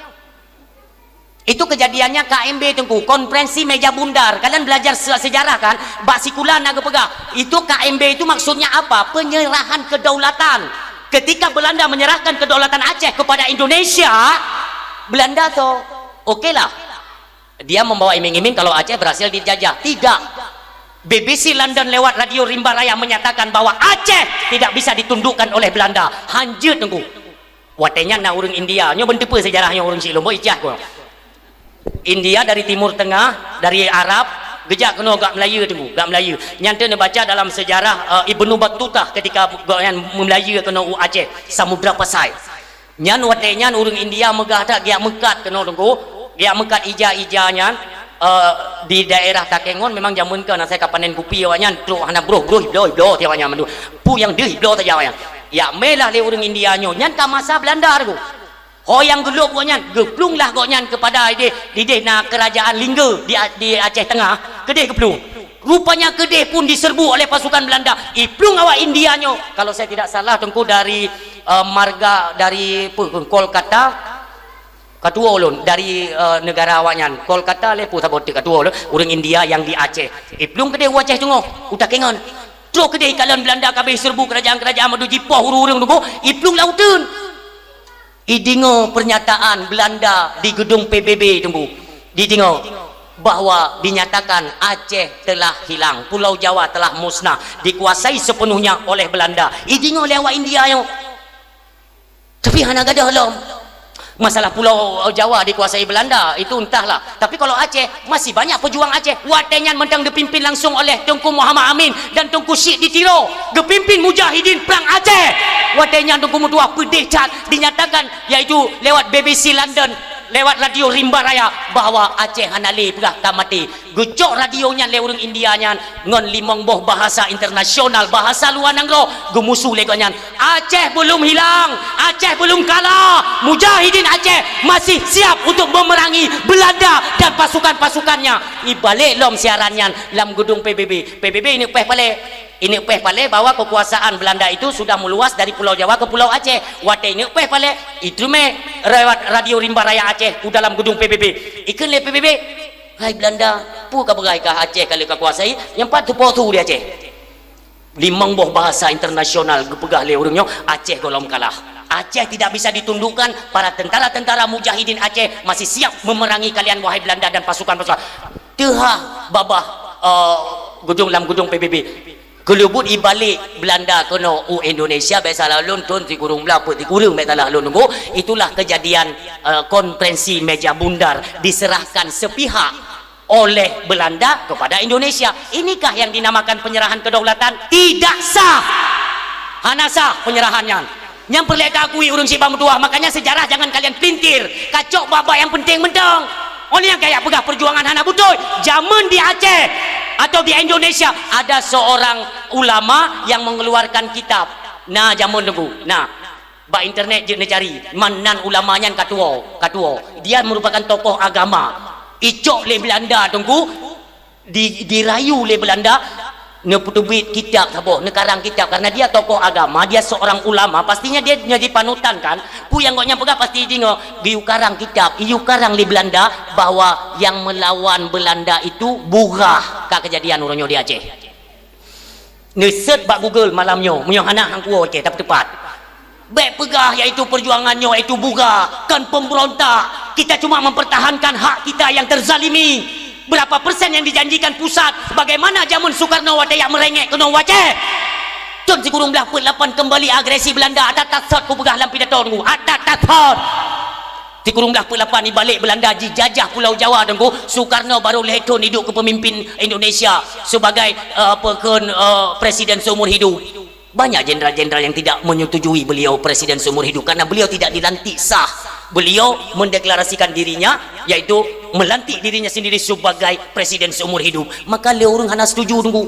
Itu kejadiannya K M B Teungku, konferensi meja bundar. Kalian belajar se-, sejarah kan? Bak sikula na geupeugah. Itu K M B itu maksudnya apa? Penyerahan kedaulatan. Ketika Belanda menyerahkan kedaulatan Aceh kepada Indonesia, Belanda toh, okelah. Dia membawa iming-iming kalau Aceh berhasil dijajah. Tidak. B B C London lewat Radio Rimba Raya menyatakan bahwa Aceh tidak bisa ditundukkan oleh Belanda. Hanjeuet Teungku. Watèe nyan na ureueng India. Nyoe beuteupeue sejarah nyoe ureueng syik lôn, boh ijah ku. India dari Timur Tengah, dari Arab, geujak keunoe gak Melayu Teungku, gak Melayu. Nyan teuh neubaca dalam sejarah, eh, Ibnu Battuta ketika gobnyan meulayeue keunoe u Aceh, Samudra Pasai. Nyan watèe nyan ureueng India meugah that geujak meukat keunoe Teungku, geujak meukat ija-ija nyan, eh, di daerah Takengon memang jameun keuh na asai ka panen kupi awak nyan, trok hana broh, broh ibloe, ibloe ti awak nyan mandum. Peue nyang deuh ibloe saja awak nyan. Jak mé lah lé ureuëng India nyoe, nyan ka masa Beulanda Teungku. Ho nyang geulôb gobnyan, geuplueng lah gobnyan keupada idéh, idéh na keurajaan Lingga di, di Aceh Teungoh, keudéh geuplueng. Rupanya keudéh pun diserbu oleh pasukan Beulanda. Iplueng awak India nyoe, kalau saya tidak salah Teungku dari, eh, marga dari, peue, Kolkata, ka tuwoe lôn, dari, eh, neugara awaknyan. Kolkata lé peue saboh teuk ka tuwoe lôn, ureuëng India nyang di Aceh. Iplueng keudéh u Aceh Teungoh, u Takengon. Troh keudéh ikalon Beulanda ka abéh serbu keurajaan-keurajaan mandum jipoh ureuëng-ureuëng Teungku, iplueng lam uteuen. Ideungoe pernyataan Beulanda di gedung P B B Teungku. Ideungoe bahwa dinyatakan Aceh telah hilang, Pulau Jawa telah musnah, dikuasai sepenuhnya oleh Belanda. Ideungoe lé awak India nyoe. Tapi hana gadôh lom. Masalah Pulau Jawa dikuasai Belanda, itu entahlah. Tapi kalau Aceh, masih banyak pejuang Aceh. Watée nyan mantong dipimpin langsung oleh Teungku Muhammad Amin dan Teungku Syik di Tiro. Geupimpin mujahidin Perang Aceh. Watée nyan Teungku meutuah peudeh that dinyatakan, yaitu lewat B B C London, lewat Radio Rimba Raya, bahwa Aceh hana lé peugah ka maté. Geucok radio nyan lé ureuëng India nyan ngon limong boh bahasa internasional, bahasa luwa nanggroe, geumusu lé gobnyan. Aceh belum hilang, Aceh belum kalah. Mujahidin Aceh masih siap untuk memerangi Belanda dan pasukan-pasukannya. Ibalek lom siaran nyan lam gedung P B B. P B B ineuk péh palé. Ineuk péh palé bahwa kekuasaan Belanda itu sudah meluas dari Pulau Jawa ke Pulau Aceh. Watée ineuk péh palé, itu mé lewat Radio Rimba Raya Aceh u dalam gedung P B B. Ikheun lé P B B, "Hai Belanda, peue ka beurai kah Aceh ka lheueh kakuasai? Nyang pat teupoh su di Aceh?" Limong boh bahasa internasional geupeugah lé ureuëng nyoe, Aceh gohlom kalah. Aceh tidak bisa ditundukkan, para tentara-tentara mujahidin Aceh masih siap memerangi kalian, wahai Belanda dan pasukan-pasukan. Teuhah babah, eh, gedung, lam gedung P B B. Keuleubut ibalek Belanda keunoe u Indonesia, bék salah lôn, thon sikureueng blah peuet sikureueng, bék salah lôn Teungku, itulah kejadian, eh, konferensi meja bundar diserahkan sepihak oleh Belanda kepada Indonesia. Inikah yang dinamakan penyerahan kedaulatan? Tidak sah. Hana sah penyerahan nyan. Nyang peureulée ka akui ureuëng syiek bak meutuah, makanya sejarah jangan kalian pelintir. Kacok bak-bak nyang penting mantong. Óh lheueh nyan kajak peugah perjuangan hana beutôi. Jameun di Aceh atau di Indonesia, ada seorang ulama yang mengeluarkan kitab. Na jameun Teungku. Na. Bak internet jeuet neucari. Mannan ulama nyan ka tuwoe, ka tuwoe. Dia merupakan tokoh agama. Icok lé Belanda Teungku, di, dirayu lé Belanda, neupeuteubiet kitab saboh, neukarang kitab, karena dia tokoh agama, dia seorang ulama, pastinya dia jadi panutan kan. Peue nyang gobnyan peugah pasti jih ngon, geuyue karang kitab, iyue karang lé Belanda bahwa yang melawan Belanda itu Bugah, ka kejadian uroe nyoe di Aceh. Neuseut bak Google malam nyoe, meunyoe hana hang kuwoe Aceh, tapi teupat. Bék peugah yaitu perjuangan nyoe yaitu Bugah, kon pemberontak. Kita cuma mempertahankan hak kita yang terzalimi. Berapa persen yang dijanjikan pusat? Bagaimana jameun Soekarno watée jak meurengek keunoe u Aceh? Thon sikureueng blah peuet lapan kembali agresi Belanda, atat tasot kupeugah lam pidato Teungku, atat tasot. Sikureueng blah peuet lapan ibalek Belanda jijajah Pulau Jawa Teungku, Soekarno baru lhée thon iduek keu pemimpin Indonesia sebagai, eh, apa kheun, eh, presiden seumur hidup. Banyak jenderal-jenderal yang tidak menyetujui beliau presiden seumur hidup karena beliau tidak dilantik sah. Beliau mendeklarasikan dirinya, yaitu melantik dirinya sendiri sebagai presiden seumur hidup. Maka lé ureuëng hana setuju Teungku.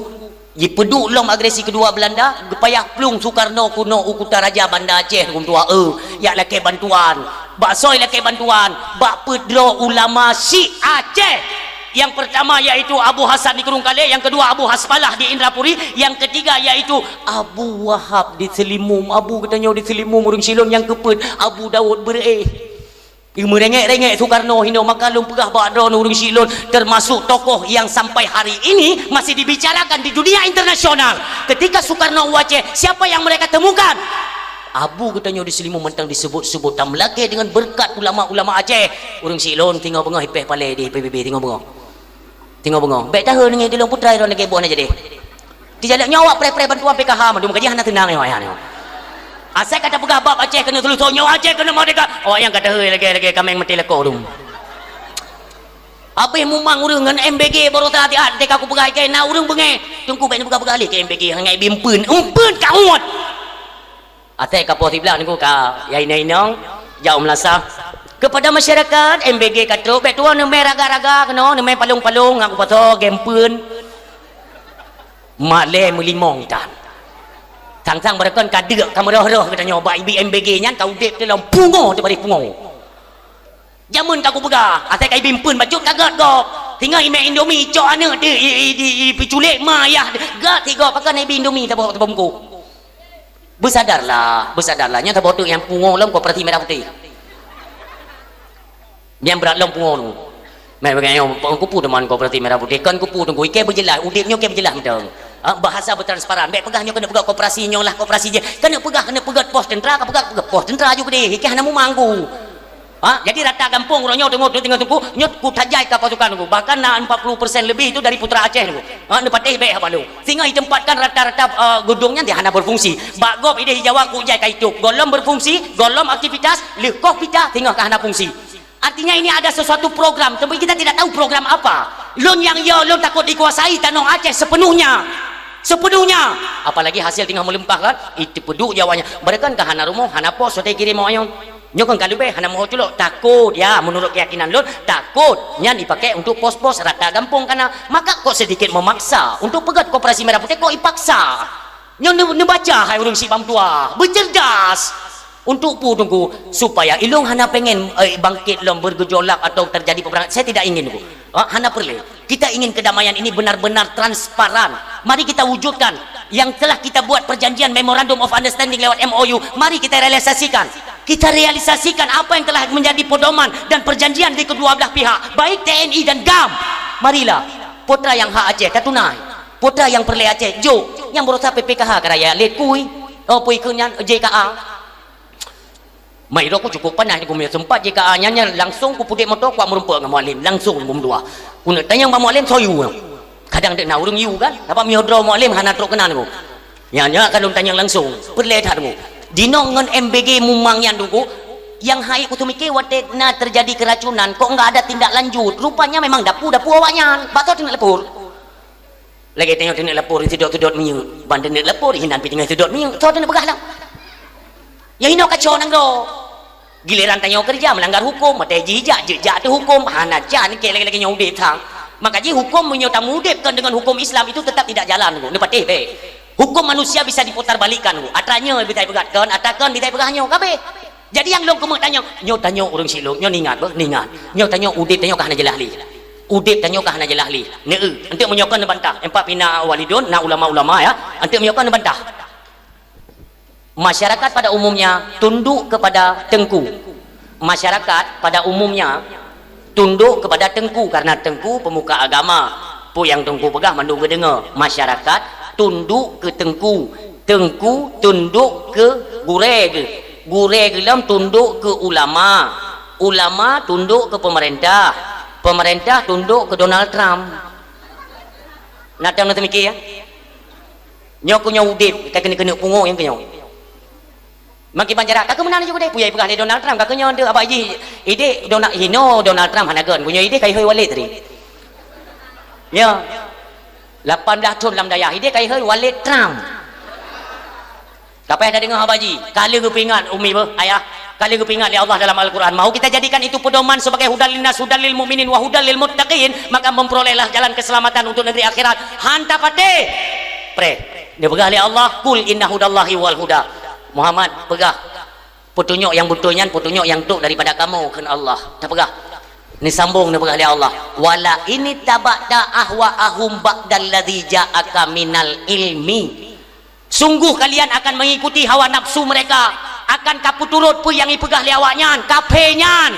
Jipeuduek lom agresi keudua Belanda, geupayah plueng Soekarno keunoe u Kutaraja Banda Aceh Teungku meutuah, eh, jak lakée bantuan. Bak soe lakée bantuan? Bak peuet droe ulama Syiah Aceh. Yang pertama yaitu Abu Hasan di Krueng Kalé, yang kedua Abu Haspalah di Indrapuri, yang ketiga yaitu Abu Wahab di Seulimum. Abu geutanyoe di Seulimum ureuëng syiek lôn, nyang keupeuet Abu Daud Beureueh. Meurengek-rengek Soekarno hinoe, maka lôn peugah bak droeneuh ureuëng syiek lôn, termasuk tokoh yang sampai hari ini masih dibicarakan di dunia internasional. Ketika Soekarno u Aceh, siapa yang mereka temukan? Abu geutanyoe di Seulimum mantong disebut-sebut dan meulakée dengan berkat ulama-ulama Aceh. Ureuëng syiek lôn, tingoh beungoh ipéh palée di P B B, tingoh beungoh. Tingoh beungoh. Bék tahe neungieng di lôn putra droeneuh lagée buah na jadi. Di jalak nyoe awak preh-preh bantuan P K H mandum gaji hana teunang nyoe ayah nyoe. Asai ka tapeugah bab Aceh keuneuk seuleusoe nyoe Aceh keuneuk merdeka. Awak nyang ka tahe lagée-lagée kaméng maté lakoe dum. Habéh mumang ureuëng ngon M B G baroesa siat teuka kupeugah keu na ureuëng beungéh. Teungku bék neupeugah-peugah lé keu M B G hana impeuen. Impeuen ka uet. Asai ka poh siblah Teungku ka ya inong-inong jak u meulasah. Kepada masyarakat M B G ka trok bék tuwoe neumé raga-raga keunoe neumé palong-palong ngon kupasoe gempeuen. Mak lé meulimong tan. Sang-sang barokon ka deuk, ka meurôh-rôh geutanyoe bak ibi M B G nyan ka udeb teuh lom pungo teuh bari pungo. Jameun ka kupeugah, asai ka ibi eumpeuen bacut ka gét gob. Singoh imè Indomie cok aneuk teuh i, i, di, i, peuculék ma ayah teuh. Gét sigob pakon ibi Indomie saboh, saboh bungkôh. Beusadarlah, beusadarlah. Nyan saboh teuk nyang pungo lom koperasi merah putih. Nyang brat lom pungo tu. Meubagai nyoe, kupu teuma koperasi merah putih, kon kupu teungku, ikei beujeulaih, udeb nyoe kei beujeulaih mantong. Ha, bahasa beutransparan. Bèk peugah nyoe keuneuk peugah koperasi nyoe lah koperasi jih. Keuneuk peugah, keuneuk peugah pos teuntra, ka peugah, peugah pos teuntra aju keudeh. Ikei hana mumang ku. Ha, jadi rata gampông uroe nyoe teungoh, teungoh teungku, nyoe ku tajai ka pasukan ku. Bahkan na empat puluh persen lebih itu dari putra Aceh tu. Ha, neupatéh bèk haba lôn. Singoh itempatkan rata-rata, eh, gedung nyan dia hana berfungsi. Bak gob ideh di Jawa ku jai ka itôp. Gohlom berfungsi, gohlom aktivitas, lheuh koh pita, singoh ka hana fungsi. Artinya ini ada sesuatu program, tapi kita tidak tahu program apa. Lôn nyang yo, lôn takot dikuasai tanoh Aceh sepenuhnya. Sepenuhnya. Apalagi hasil teungoh meulimpah kan, itu peuduk Jawa nyan. Barokon ka hana rumoh, hana pos, soe kirém awak nyoe. Nyoe kon ka leubeh, hana meuho culok. Takot, ya, menurut keyakinan lôn, takot nyan dipakai untuk pos-pos rata gampông kana. Maka kok sedikit memaksa untuk peugét koperasi merah putih, kok ipaksa? Nyoe neu-, neubaca hai ureueng sibang tuha, beucerdas. Untuk peue teungku? Supaya ilôn hana pengen, eh, bangkit lom bergejolak atau terjadi peperangan. Saya tidak ingin teungku. Ha, hana peureulèe. Kita ingin kedamaian ini benar-benar transparan. Mari kita wujudkan yang telah kita buat perjanjian Memorandum of Understanding lewat M O U. Mari kita realisasikan. Kita realisasikan apa yang telah menjadi pedoman dan perjanjian di kedua belah pihak, baik T N I dan GAM. Marilah, putra nyang hak Aceh, tatunai. Putra nyang peureulèe Aceh, jok. Nyang beurasa P P K H ka raya, lé kui. Oh, pui keu nyan, J K A. Mai roh ku cukup panas, ku miyueb sempat J K A nyan, nyan langsung ku pudek moto, kuat meurumpok ngon Mualem, langsung ku meudua. Ku neuk tanyong bak Mualem, soe yue. Kadang dek na ureueng yue kan, sabab miyueb droe Mualem hana trok keunan ku. Nyan, nyan ka lôn tanyong langsung, peureulèe that ku. Dinoe ngon M B G mumang nyan teungku, nyang hai ku seumiké watèe na terjadi keracunan, kok enggak ada tindak lanjut. Rupanya memang dapu-dapu awak nyan, bak soe teuneuk lapor. Lagèe tanyoe teuneuk lapor sidot-sidot minyeuk. Ban teuneuk lapor, hinan pih teungoh sidot minyeuk. Soe teuneuk peugah lom? Nyang inoe kacau nanggroe. Giliran tanyoe keureuja meulanggar huköm, maté jijak, jijak teuh huköm, hana can keu lagèe-lagèe nyoe udép sang. Maka jih huköm meunyoe tameudép kon deungon huköm Islam itu tetap tidak jalan, neupatéh bèk. Hukum manusia bisa diputarbalikkan, atra nyoe bisa ipeugah kon, atra kon bisa ipeugah nyoe, ka abéh. Jadi nyang lôn keumeung tanyong, nyoe tanyoe ureueng syik lôn, nyoe ningat beuh, ningat. Nyoe tanyoe udép tanyoe ka hana jeulaih lé. Udép tanyoe ka hana jeulaih lé. Neu, enteuk meunyoe kon neubantah. Empat pih na walidun, na ulama-ulama ya. Enteuk meunyoe kon neubantah. Masyarakat pada umumnya tunduk kepada teungku. Masyarakat pada umumnya tunduk kepada teungku, karena teungku pemuka agama. Peue nyang teungku peugah mandum geudeungoe. Masyarakat tunduk keu teungku, teungku tunduk keu gurèe geuh, gurèe geuh lom tunduk keu ulama, ulama tunduk keu peumeurintah, peumeurintah tunduk keu Donald Trump. Na teuh na teumiké, ya? Nyoe keu nyoe udép, ka keuneuk-keuneuk pungo nyang keu nyoe. Makiban jarak, ka keu meunan juga deh, peue nyang ipeugah lé Donald Trump, ka keu nyoe deuh, abah jih, idéh Donald, hino Donald Trump hana gèt, keu nyoe idéh ka ihôi Walid tadi. Nyoe, lapan blah thon lam dayah, idéh ka ihôi Walid Trump. Ka payah tadeungoe abah jih, ka lheueh geupeuingat umi beuh, ayah, ka lheueh geupeuingat lé Allah dalam Al-Quran. Mau kita jadikan itu pedoman sebagai hudal linnas, hudal lil mu'minin, wa hudal lil muttaqin, maka memperolehlah jalan keselamatan untuk negeri akhirat. Han tapatéh. Preh. Neupeugah lé Allah, "Qul inna hudallahi wal huda." Muhammad, peugah, "Peutunyok nyang beutôi nyan, peutunyok nyang trok daripada kamoe," kheun Allah. Tapeugah. Neusambong neupeugah lé Allah, "Wala in ittaba'ta ahwa'ahum ba'dalladzi ja'aka minal ilmi." Sungguh kalian akan mengikuti hawa nafsu mereka, akan kapeuturot peue nyang ipeugah lé awaknyan, kaphé nyan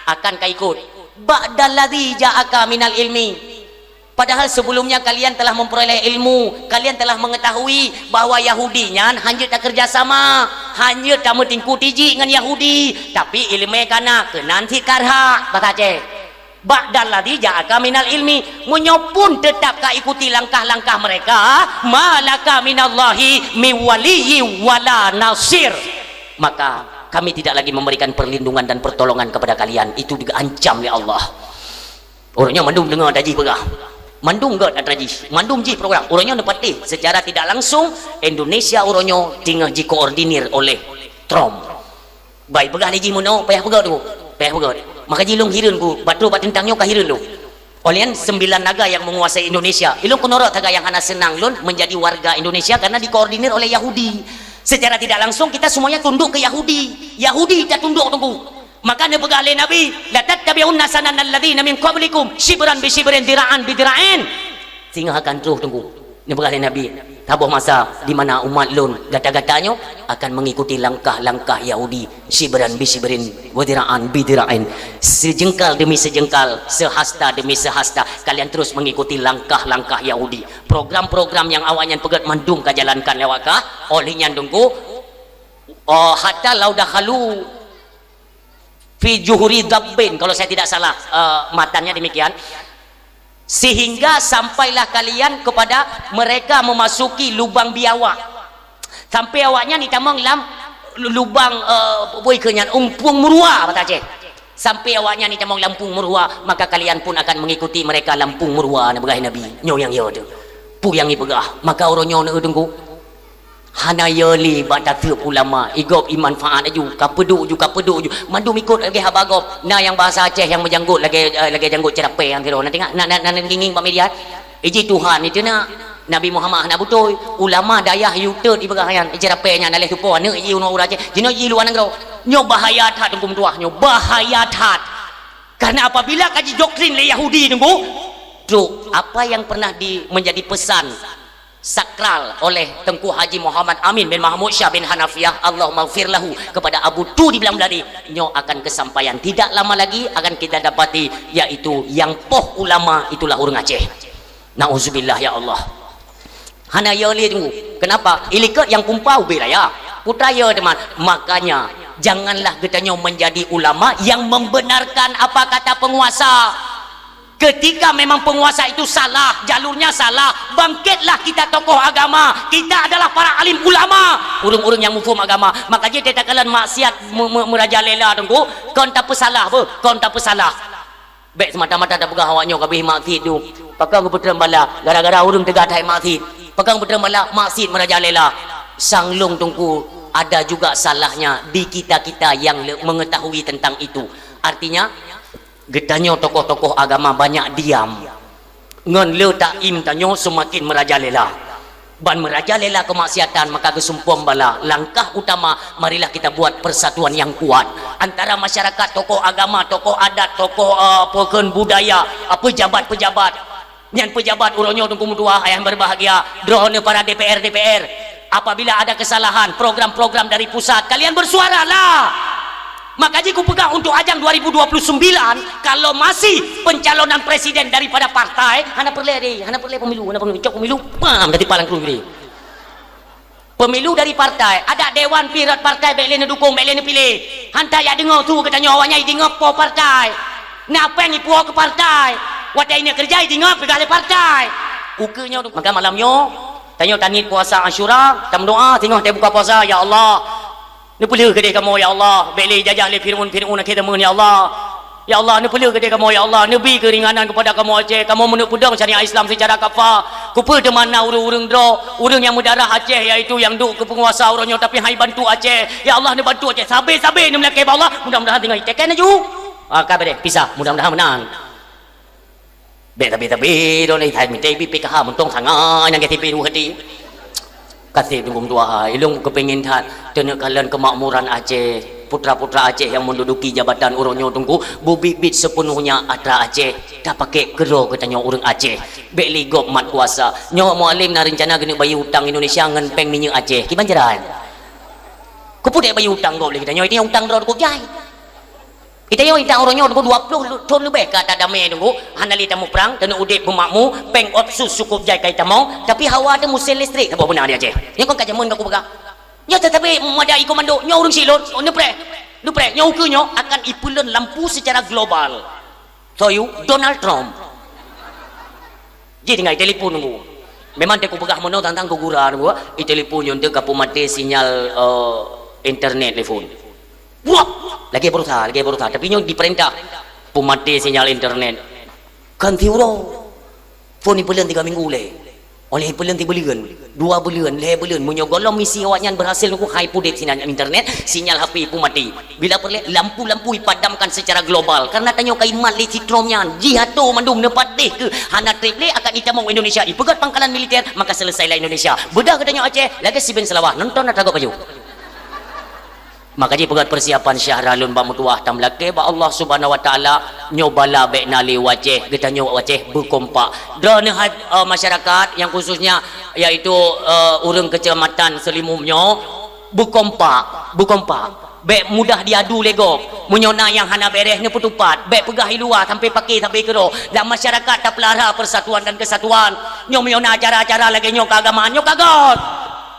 akan kaikot. Ba'dalladzi ja'aka minal ilmi. Padahal sebelumnya kalian telah memperoleh ilmu, kalian telah mengetahui bahwa Yahudi nyan hana jeuet takeureuja sama, hana jeuet tameutingku tijik ngon Yahudi, tapi ileumèe ka na keunan cit karhak, basa Aceh. Ba'dalladzi ja'aka minal ilmi, meunyoe pun teutap ka ikuti langkah-langkah mereka, ma laka minallahi min waliyyin wala nasir. Maka kami tidak lagi memberikan perlindungan dan pertolongan kepada kalian, itu diancam lé Allah. Uroe nyoe mandum deungoe tajih peugah. Mandum gèt atra jih, mandum jih program. Uroe nyoe neupatéh secara tidak langsung Indonesia uroe nyoe teungoh jikoordinir oleh Trump. Bai peugah lé jih meunoe, payah peugah tu. Payah peugah. Maka jih lôn hireuen ku, batroe bak teuntang nyoe ka hireuen lôn. Oleh sembilan naga yang menguasai Indonesia. Ilôn keunoe rot taga nyang hana seunang lôn menjadi warga Indonesia karena dikoordinir oleh Yahudi. Secara tidak langsung kita semuanya tunduk ke Yahudi. Yahudi kita tunduk, Teungku. Maka neupeugah lé Nabi, "La tattabi'unna sananal ladzina min qablikum, shibran bi shibrin, dzira'an bi dzira'in." Singoh akan troh, Teungku. Neupeugah lé Nabi, saboh masa di mana umat lôn gata-gata nyoe akan mengikuti langkah-langkah Yahudi, shibran bi shibrin, wa dzira'an bi dzira'in. Sejeungkal demi sejeungkal, sehasta demi sehasta, kalian terus mengikuti langkah-langkah Yahudi. Program-program nyang awaknyan peugét mandum ka jalankan lé awak kah, oleh nyan, Teungku, oh, hatta lau dakhalu fi juhri dabbin, kalau saya tidak salah, eh, matannya demikian. Sehingga sampailah kalian kepada mereka memasuki lubang biawak. Sampai awaknyan itamong lam lu-, lubang, eh, bui keu nyan, umpung murua, bahasa Aceh. Sampai awaknyan itamong lam umpung murua, maka kalian pun akan mengikuti mereka lam umpung murua, neupeugah Nabi. Nyoe nyang yo teuh. Peue nyang ipeugah? Maka uroe nyoe, Teungku, hana yo lé bak taseup ulama, igob imanfaat laju, ka peuduek ju, ka peuduek ju. Mandum ikot lagée haba gob. Na nyang bahasa Aceh nyang meujanggot lagée, eh, lagée janggot ceurapée nyang sidroe. Na tengok, na, na, na, na ngieng-ngieng bak media. Iji Tuhan itu na, Nabi Muhammad hana beutôi. Ulama dayah yutet ipeugah nyan, ceurapée nyan, aléh tupo aneuk ji unoe ureuëng Aceh. Jinoe ji luwa nanggroe. Nyoe bahaya that, Teungku meutuah, nyoe bahaya that. Karena apabila ka jidoktrin lé Yahudi, Teungku, trok, apa yang pernah di, menjadi pesan sakral oleh Teungku Haji Muhammad Amin bin Mahmud Syah bin Hanafiyah, Allahummaghfir lahu, kepada Abu Tu di Blang Beladi, nyoe akan kesampaian. Tidak lama lagi akan kita dapati, yaitu nyang poh ulama itulah ureuëng Aceh. Nauzubillah, ya Allah. Hana yo lé, Teungku. Kenapa? Ilikot nyang kumpa ubé raya. Putra yo, teman. Makanya, janganlah geutanyoe menjadi ulama yang membenarkan apa kata penguasa. Ketika memang penguasa itu salah, jalurnya salah, bangkitlah kita tokoh agama. Kita adalah para alim ulama, ureuëng-ureuëng nyang muphom agama. Maka jih takalon maksiat me-, me-, meurajalela, Teungku, kon tapeusalah beuh, kon tapeusalah. Bék semata-mata tapeugah awak nyoe ka abéh maksiat tu. Pakon geupeutrön bala, gara-gara ureuëng teuga that maksiat. Pakon geupeutrön bala, maksiat meurajalela. Sang lôn, Teungku, ada juga salahnya di kita-kita yang le-, mengetahui tentang itu. Artinya, geutanyoe tokoh-tokoh agama banyak diam. Ngon le taim tanyoe seumaken meurajalela. Ban meurajalela keumaksiatan, maka geusumpom bala. Langkah utama, marilah kita buat persatuan yang kuat antara masyarakat, tokoh agama, tokoh adat, tokoh, eh, apa kheun, budaya, eh, pejabat-pejabat. Nyan pejabat uroe nyoe, Teungku meutuah, ayah berbahagia, droeneuh para D P R, D P R. Apabila ada kesalahan program-program dari pusat, kalian bersuaralah. Maka jih kupeugah untuk ajang dua ribu dua puluh sembilan, kalau masih pencalonan presiden daripada partai, hana peureulée deh, hana peureulée pemilu, hana peureulée cok pemilu, pam, dari palang kru deh. Pemilu dari partai, ada dewan pirot partai bék lé neudukung, bék lé neupiléh. Hantai jak deungoe su geutanyoe awaknyan deungoe po partai. Na péng ipuwoe keu partai. Watée ineuk keureuja deungoe peugah lé partai. Ukeue nyoe, maka malam nyoe, tanyoe taniet puasa Asyura, tameudoa, singoh teubuka puasa, ya Allah. Neupeulheueh keudeh kamoe, ya Allah, bék lé jajah lé Fir'aun, Fir'aun akhé zaman, ya Allah. Ya Allah, neupeulheueh keudeh kamoe, ya Allah, neubi keuringanan kepada kamoe Aceh, kamoe meuneuk peudong syariat Islam secara kafa. Keupeue teuma na ureuëng-ureuëng droe, ureuëng nyang meudarah Aceh, yaitu nyang duek keu peunguasa uroe nyoe, tapi hai bantu Aceh. Ya Allah, neubantu Aceh, sabe-sabe neumeulakée bak Allah, mudah-mudahan tinggai teken laju. Ah, ka beudeh, pisah, mudah-mudahan meunan. Bék tabi-tabi droeneuh, hai mita ibi P K H mantong sangai nyang K T P dua hati. Kaseb Teungku meutuah, ilôn keupingin that teuneuk kalon keumakmuran Aceh, putra-putra Aceh nyang menduduki jabatan uroe nyoe Teungku, beubiet-biet sepenuhnya atra Aceh, tapaké keudroe geutanyoe ureuëng Aceh. Bék lé gob mat kuasa. Nyoe Mualem na reuncana geuneuk bayeue utang Indonesia ngon péng minyeuk Aceh. Kiban jalan. Keupeue dék bayeue utang gob lé geutanyoe, ini utang droe Teungku jai. Geutanyoe intat uroe nyoe Teungku dua ploh thon leubeh ka tadamé Teungku, hana lé tamuprang, taneuk udeb beumakmu, péng otsus cukôp jai ka itamong, tapi hawa teuh musén listrik saboh beuna di Aceh. Nyoe kon ka jameun ka kupeugah. Nyoe teutabé meudai komando, nyoe ureuëng silot, neupreh, neupreh, nyoe ukeue nyoe akan ipeulon lampu secara global. So you, Donald Trump. Jih tinggai telepon Teungku. Memang teuku peugah meunoe tantang keugura Teungku, itelepon nyoe teuh ka peumaté sinyal, eh, internet telepon. Wah! Lagée berusaha, lagée berusaha. Tapi nyoe diperintah. Peumaté sinyal internet. Ganti uroe. Phon ipeulon tiga minggu lé. Oleh peuleueng tibuleuen, dua buleuen, lhée buleuen, meunyoe gohlom misi awaknyan berhasil nunggu hai pudeb sinyal internet, sinyal H P pun mati. Bila peureulée, lampu-lampu ipadamkan secara global. Karena tanyoe ka imat lé sitrom nyan, jih atô mandum neupatéh keu hana treb lé akan itamong Indonesia, ipeugét pangkalan militer, maka selesailah Indonesia. Beudah geutanyoe Aceh, lagée siben seulawah, nonton atra gob baju. Maka jipeugét persiapan syedara lôn bak meutuwah tam lakée bak Allah Subhanahu wa Taala, nyoe bala bék na lé u Aceh, geutanyoe u Aceh beukompak. Droeneuh hai, eh, masyarakat nyang khususnya yaitu, eh, ureuëng kecamatan Seulimum nyoe beukompak, beukompak. Bék mudah diadu lé gob. Meunyoe na nyang hana béréh neupeutupat, bék peugah i luwa sampai paké sabe keudroe. Lam masyarakat tapeulara persatuan dan kesatuan. Nyoe meunyoe na acara-acara lagée nyoe keagamaan, nyoe ka göt.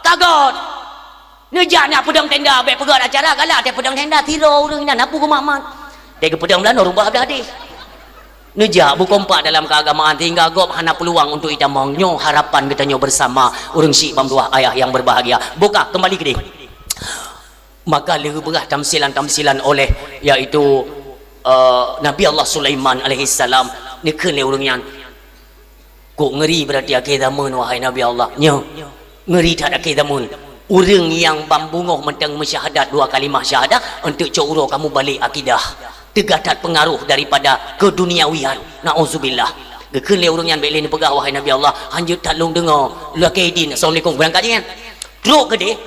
Ka göt. Neujak na peudong tenda bék peugét acara galak teuh peudong tenda sidroe ureuëng inan, na peue geumat-mat. Teuh geupeudong Meulanoe rubah blah deh. Neujak beukompak dalam keagamaan sehingga gob hana peuluang untuk itamong. Nyoe harapan geutanyoe bersama ureuëng syiek bak meutuwah ayah yang berbahagia. Boh ka kembali keudeh. Maka lheueh beurah tamsilan-tamsilan oleh yaitu, eh, Nabi Allah Sulaiman alaihissalam, neukheun lé ureuëng nyan, "Kok ngeuri beurati akhé zameun, wahai Nabi Allah?" "Nyo, ngeuri that akhé zameun. Ureuëng nyang bak bungöh mantong meusyahadat dua kalimah syahadah, eunteuk cok uroe kamoe balek akidah. Teuga that peungaroh daripada keuduniawian. Nauzubillah." Geukheun lé ureuëng nyan, "Bék lé neupeugah, wahai Nabi Allah, hanjeuet that lôn deungoe." Lakée idin, "Assalamualaikum," beurangkat jih nyan. Trok keudeh.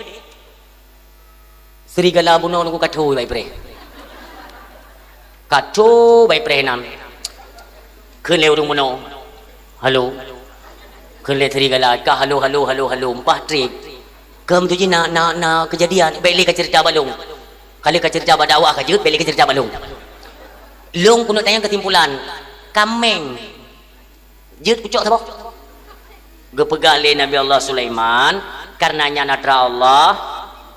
Serigala bunoe nunggu ka tho bak ipreh. Ka tho bak ipreh nan. Kheun lé ureuëng bunoe, "Halo." Kheun lé serigala, ka halo, halo, halo, halo, mpah treb. Keu meuteuji na, na, na keujadian, bék lé kaceurita bak lôn. Ka lheueh kaceurita bak dakwah ka jeuet, bék lé kaceurita bak lôn. Lôn keuneuk tanyong keusimpulan. Kaméng. Jeuet kucok saboh. Geupeugah lé Nabi Allah Sulaiman, "Kareuna nyan atra Allah,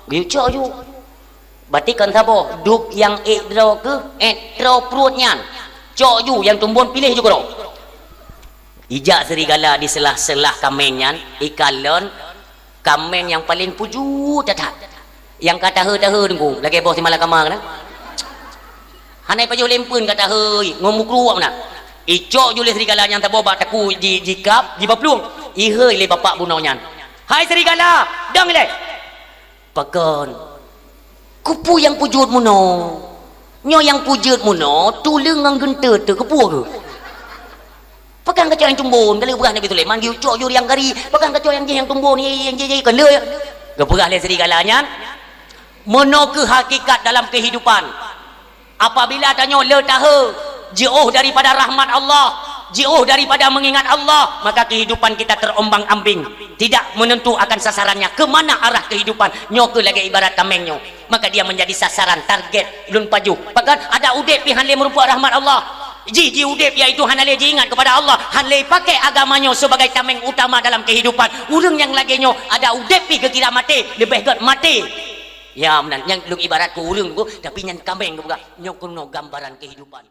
geucok ju." Berarti kon saboh, dub nyang ék droe keuh, ék droe pruet nyan. Cok ju, nyang tumbon piléh ju keudroe. Ijak serigala di seulah-seulah kaméng nyan, ikalon, kaméng nyang paleng pujut that-that. Nyang ka tahe-tahe teungku, lagée boh si malakama keunan. Hana ipajoh lempeuen ka tahe, ngon mukru awak meunan. Icok ju lé serigala nyang saboh bak takue ji, jikab, jibaplueng. Ihôi lé bapak bunoe nyan, "Hai serigala, dong ilée!" "Pakon? Keupeue nyang pujut meunoe?" "Nyoe nyang pujeuet meunoe, tuleueng ngon geunteut teuh, keupeue kheueh?" "Pakon kacok nyang tumbon?" Ka lheueh peugah Nabi Sulaiman, "Geucok ju nyang gari, pakon kacok nyang jih nyang tumbon, ye, ye, ye, ye, kon le." Geupeugah lé serigala nyan, "Meunoe kheueh hakikat dalam keuhidupan. Apabila tanyoe le tahe, jiôh daripada rahmat Allah, jiôh daripada meungingat Allah, maka keuhidupan kita terombang-ambing, tidak menentu akan sasarannya, ke mana arah keuhidupan." Nyoe kheueh lagée ibarat kaméng nyoe. Maka dia menjadi sasaran, target lôn pajoh. Pakon? Adak udeb pih hán lé meurumpok rahmat Allah. Ji, ji udeb, yaitu hana lé jiingat kepada Allah, hán lé pakai agama nyoe sebagai tameng utama dalam kehidupan. Ureuëng nyang lagée nyoe adak udeb pih geukira maté, leubeh gét maté. Ya, meunan nyang lôn ibarat keu ureuëng tu, tapi nyan kaméng geupeugah, nyoe keunoe gambaran kehidupan.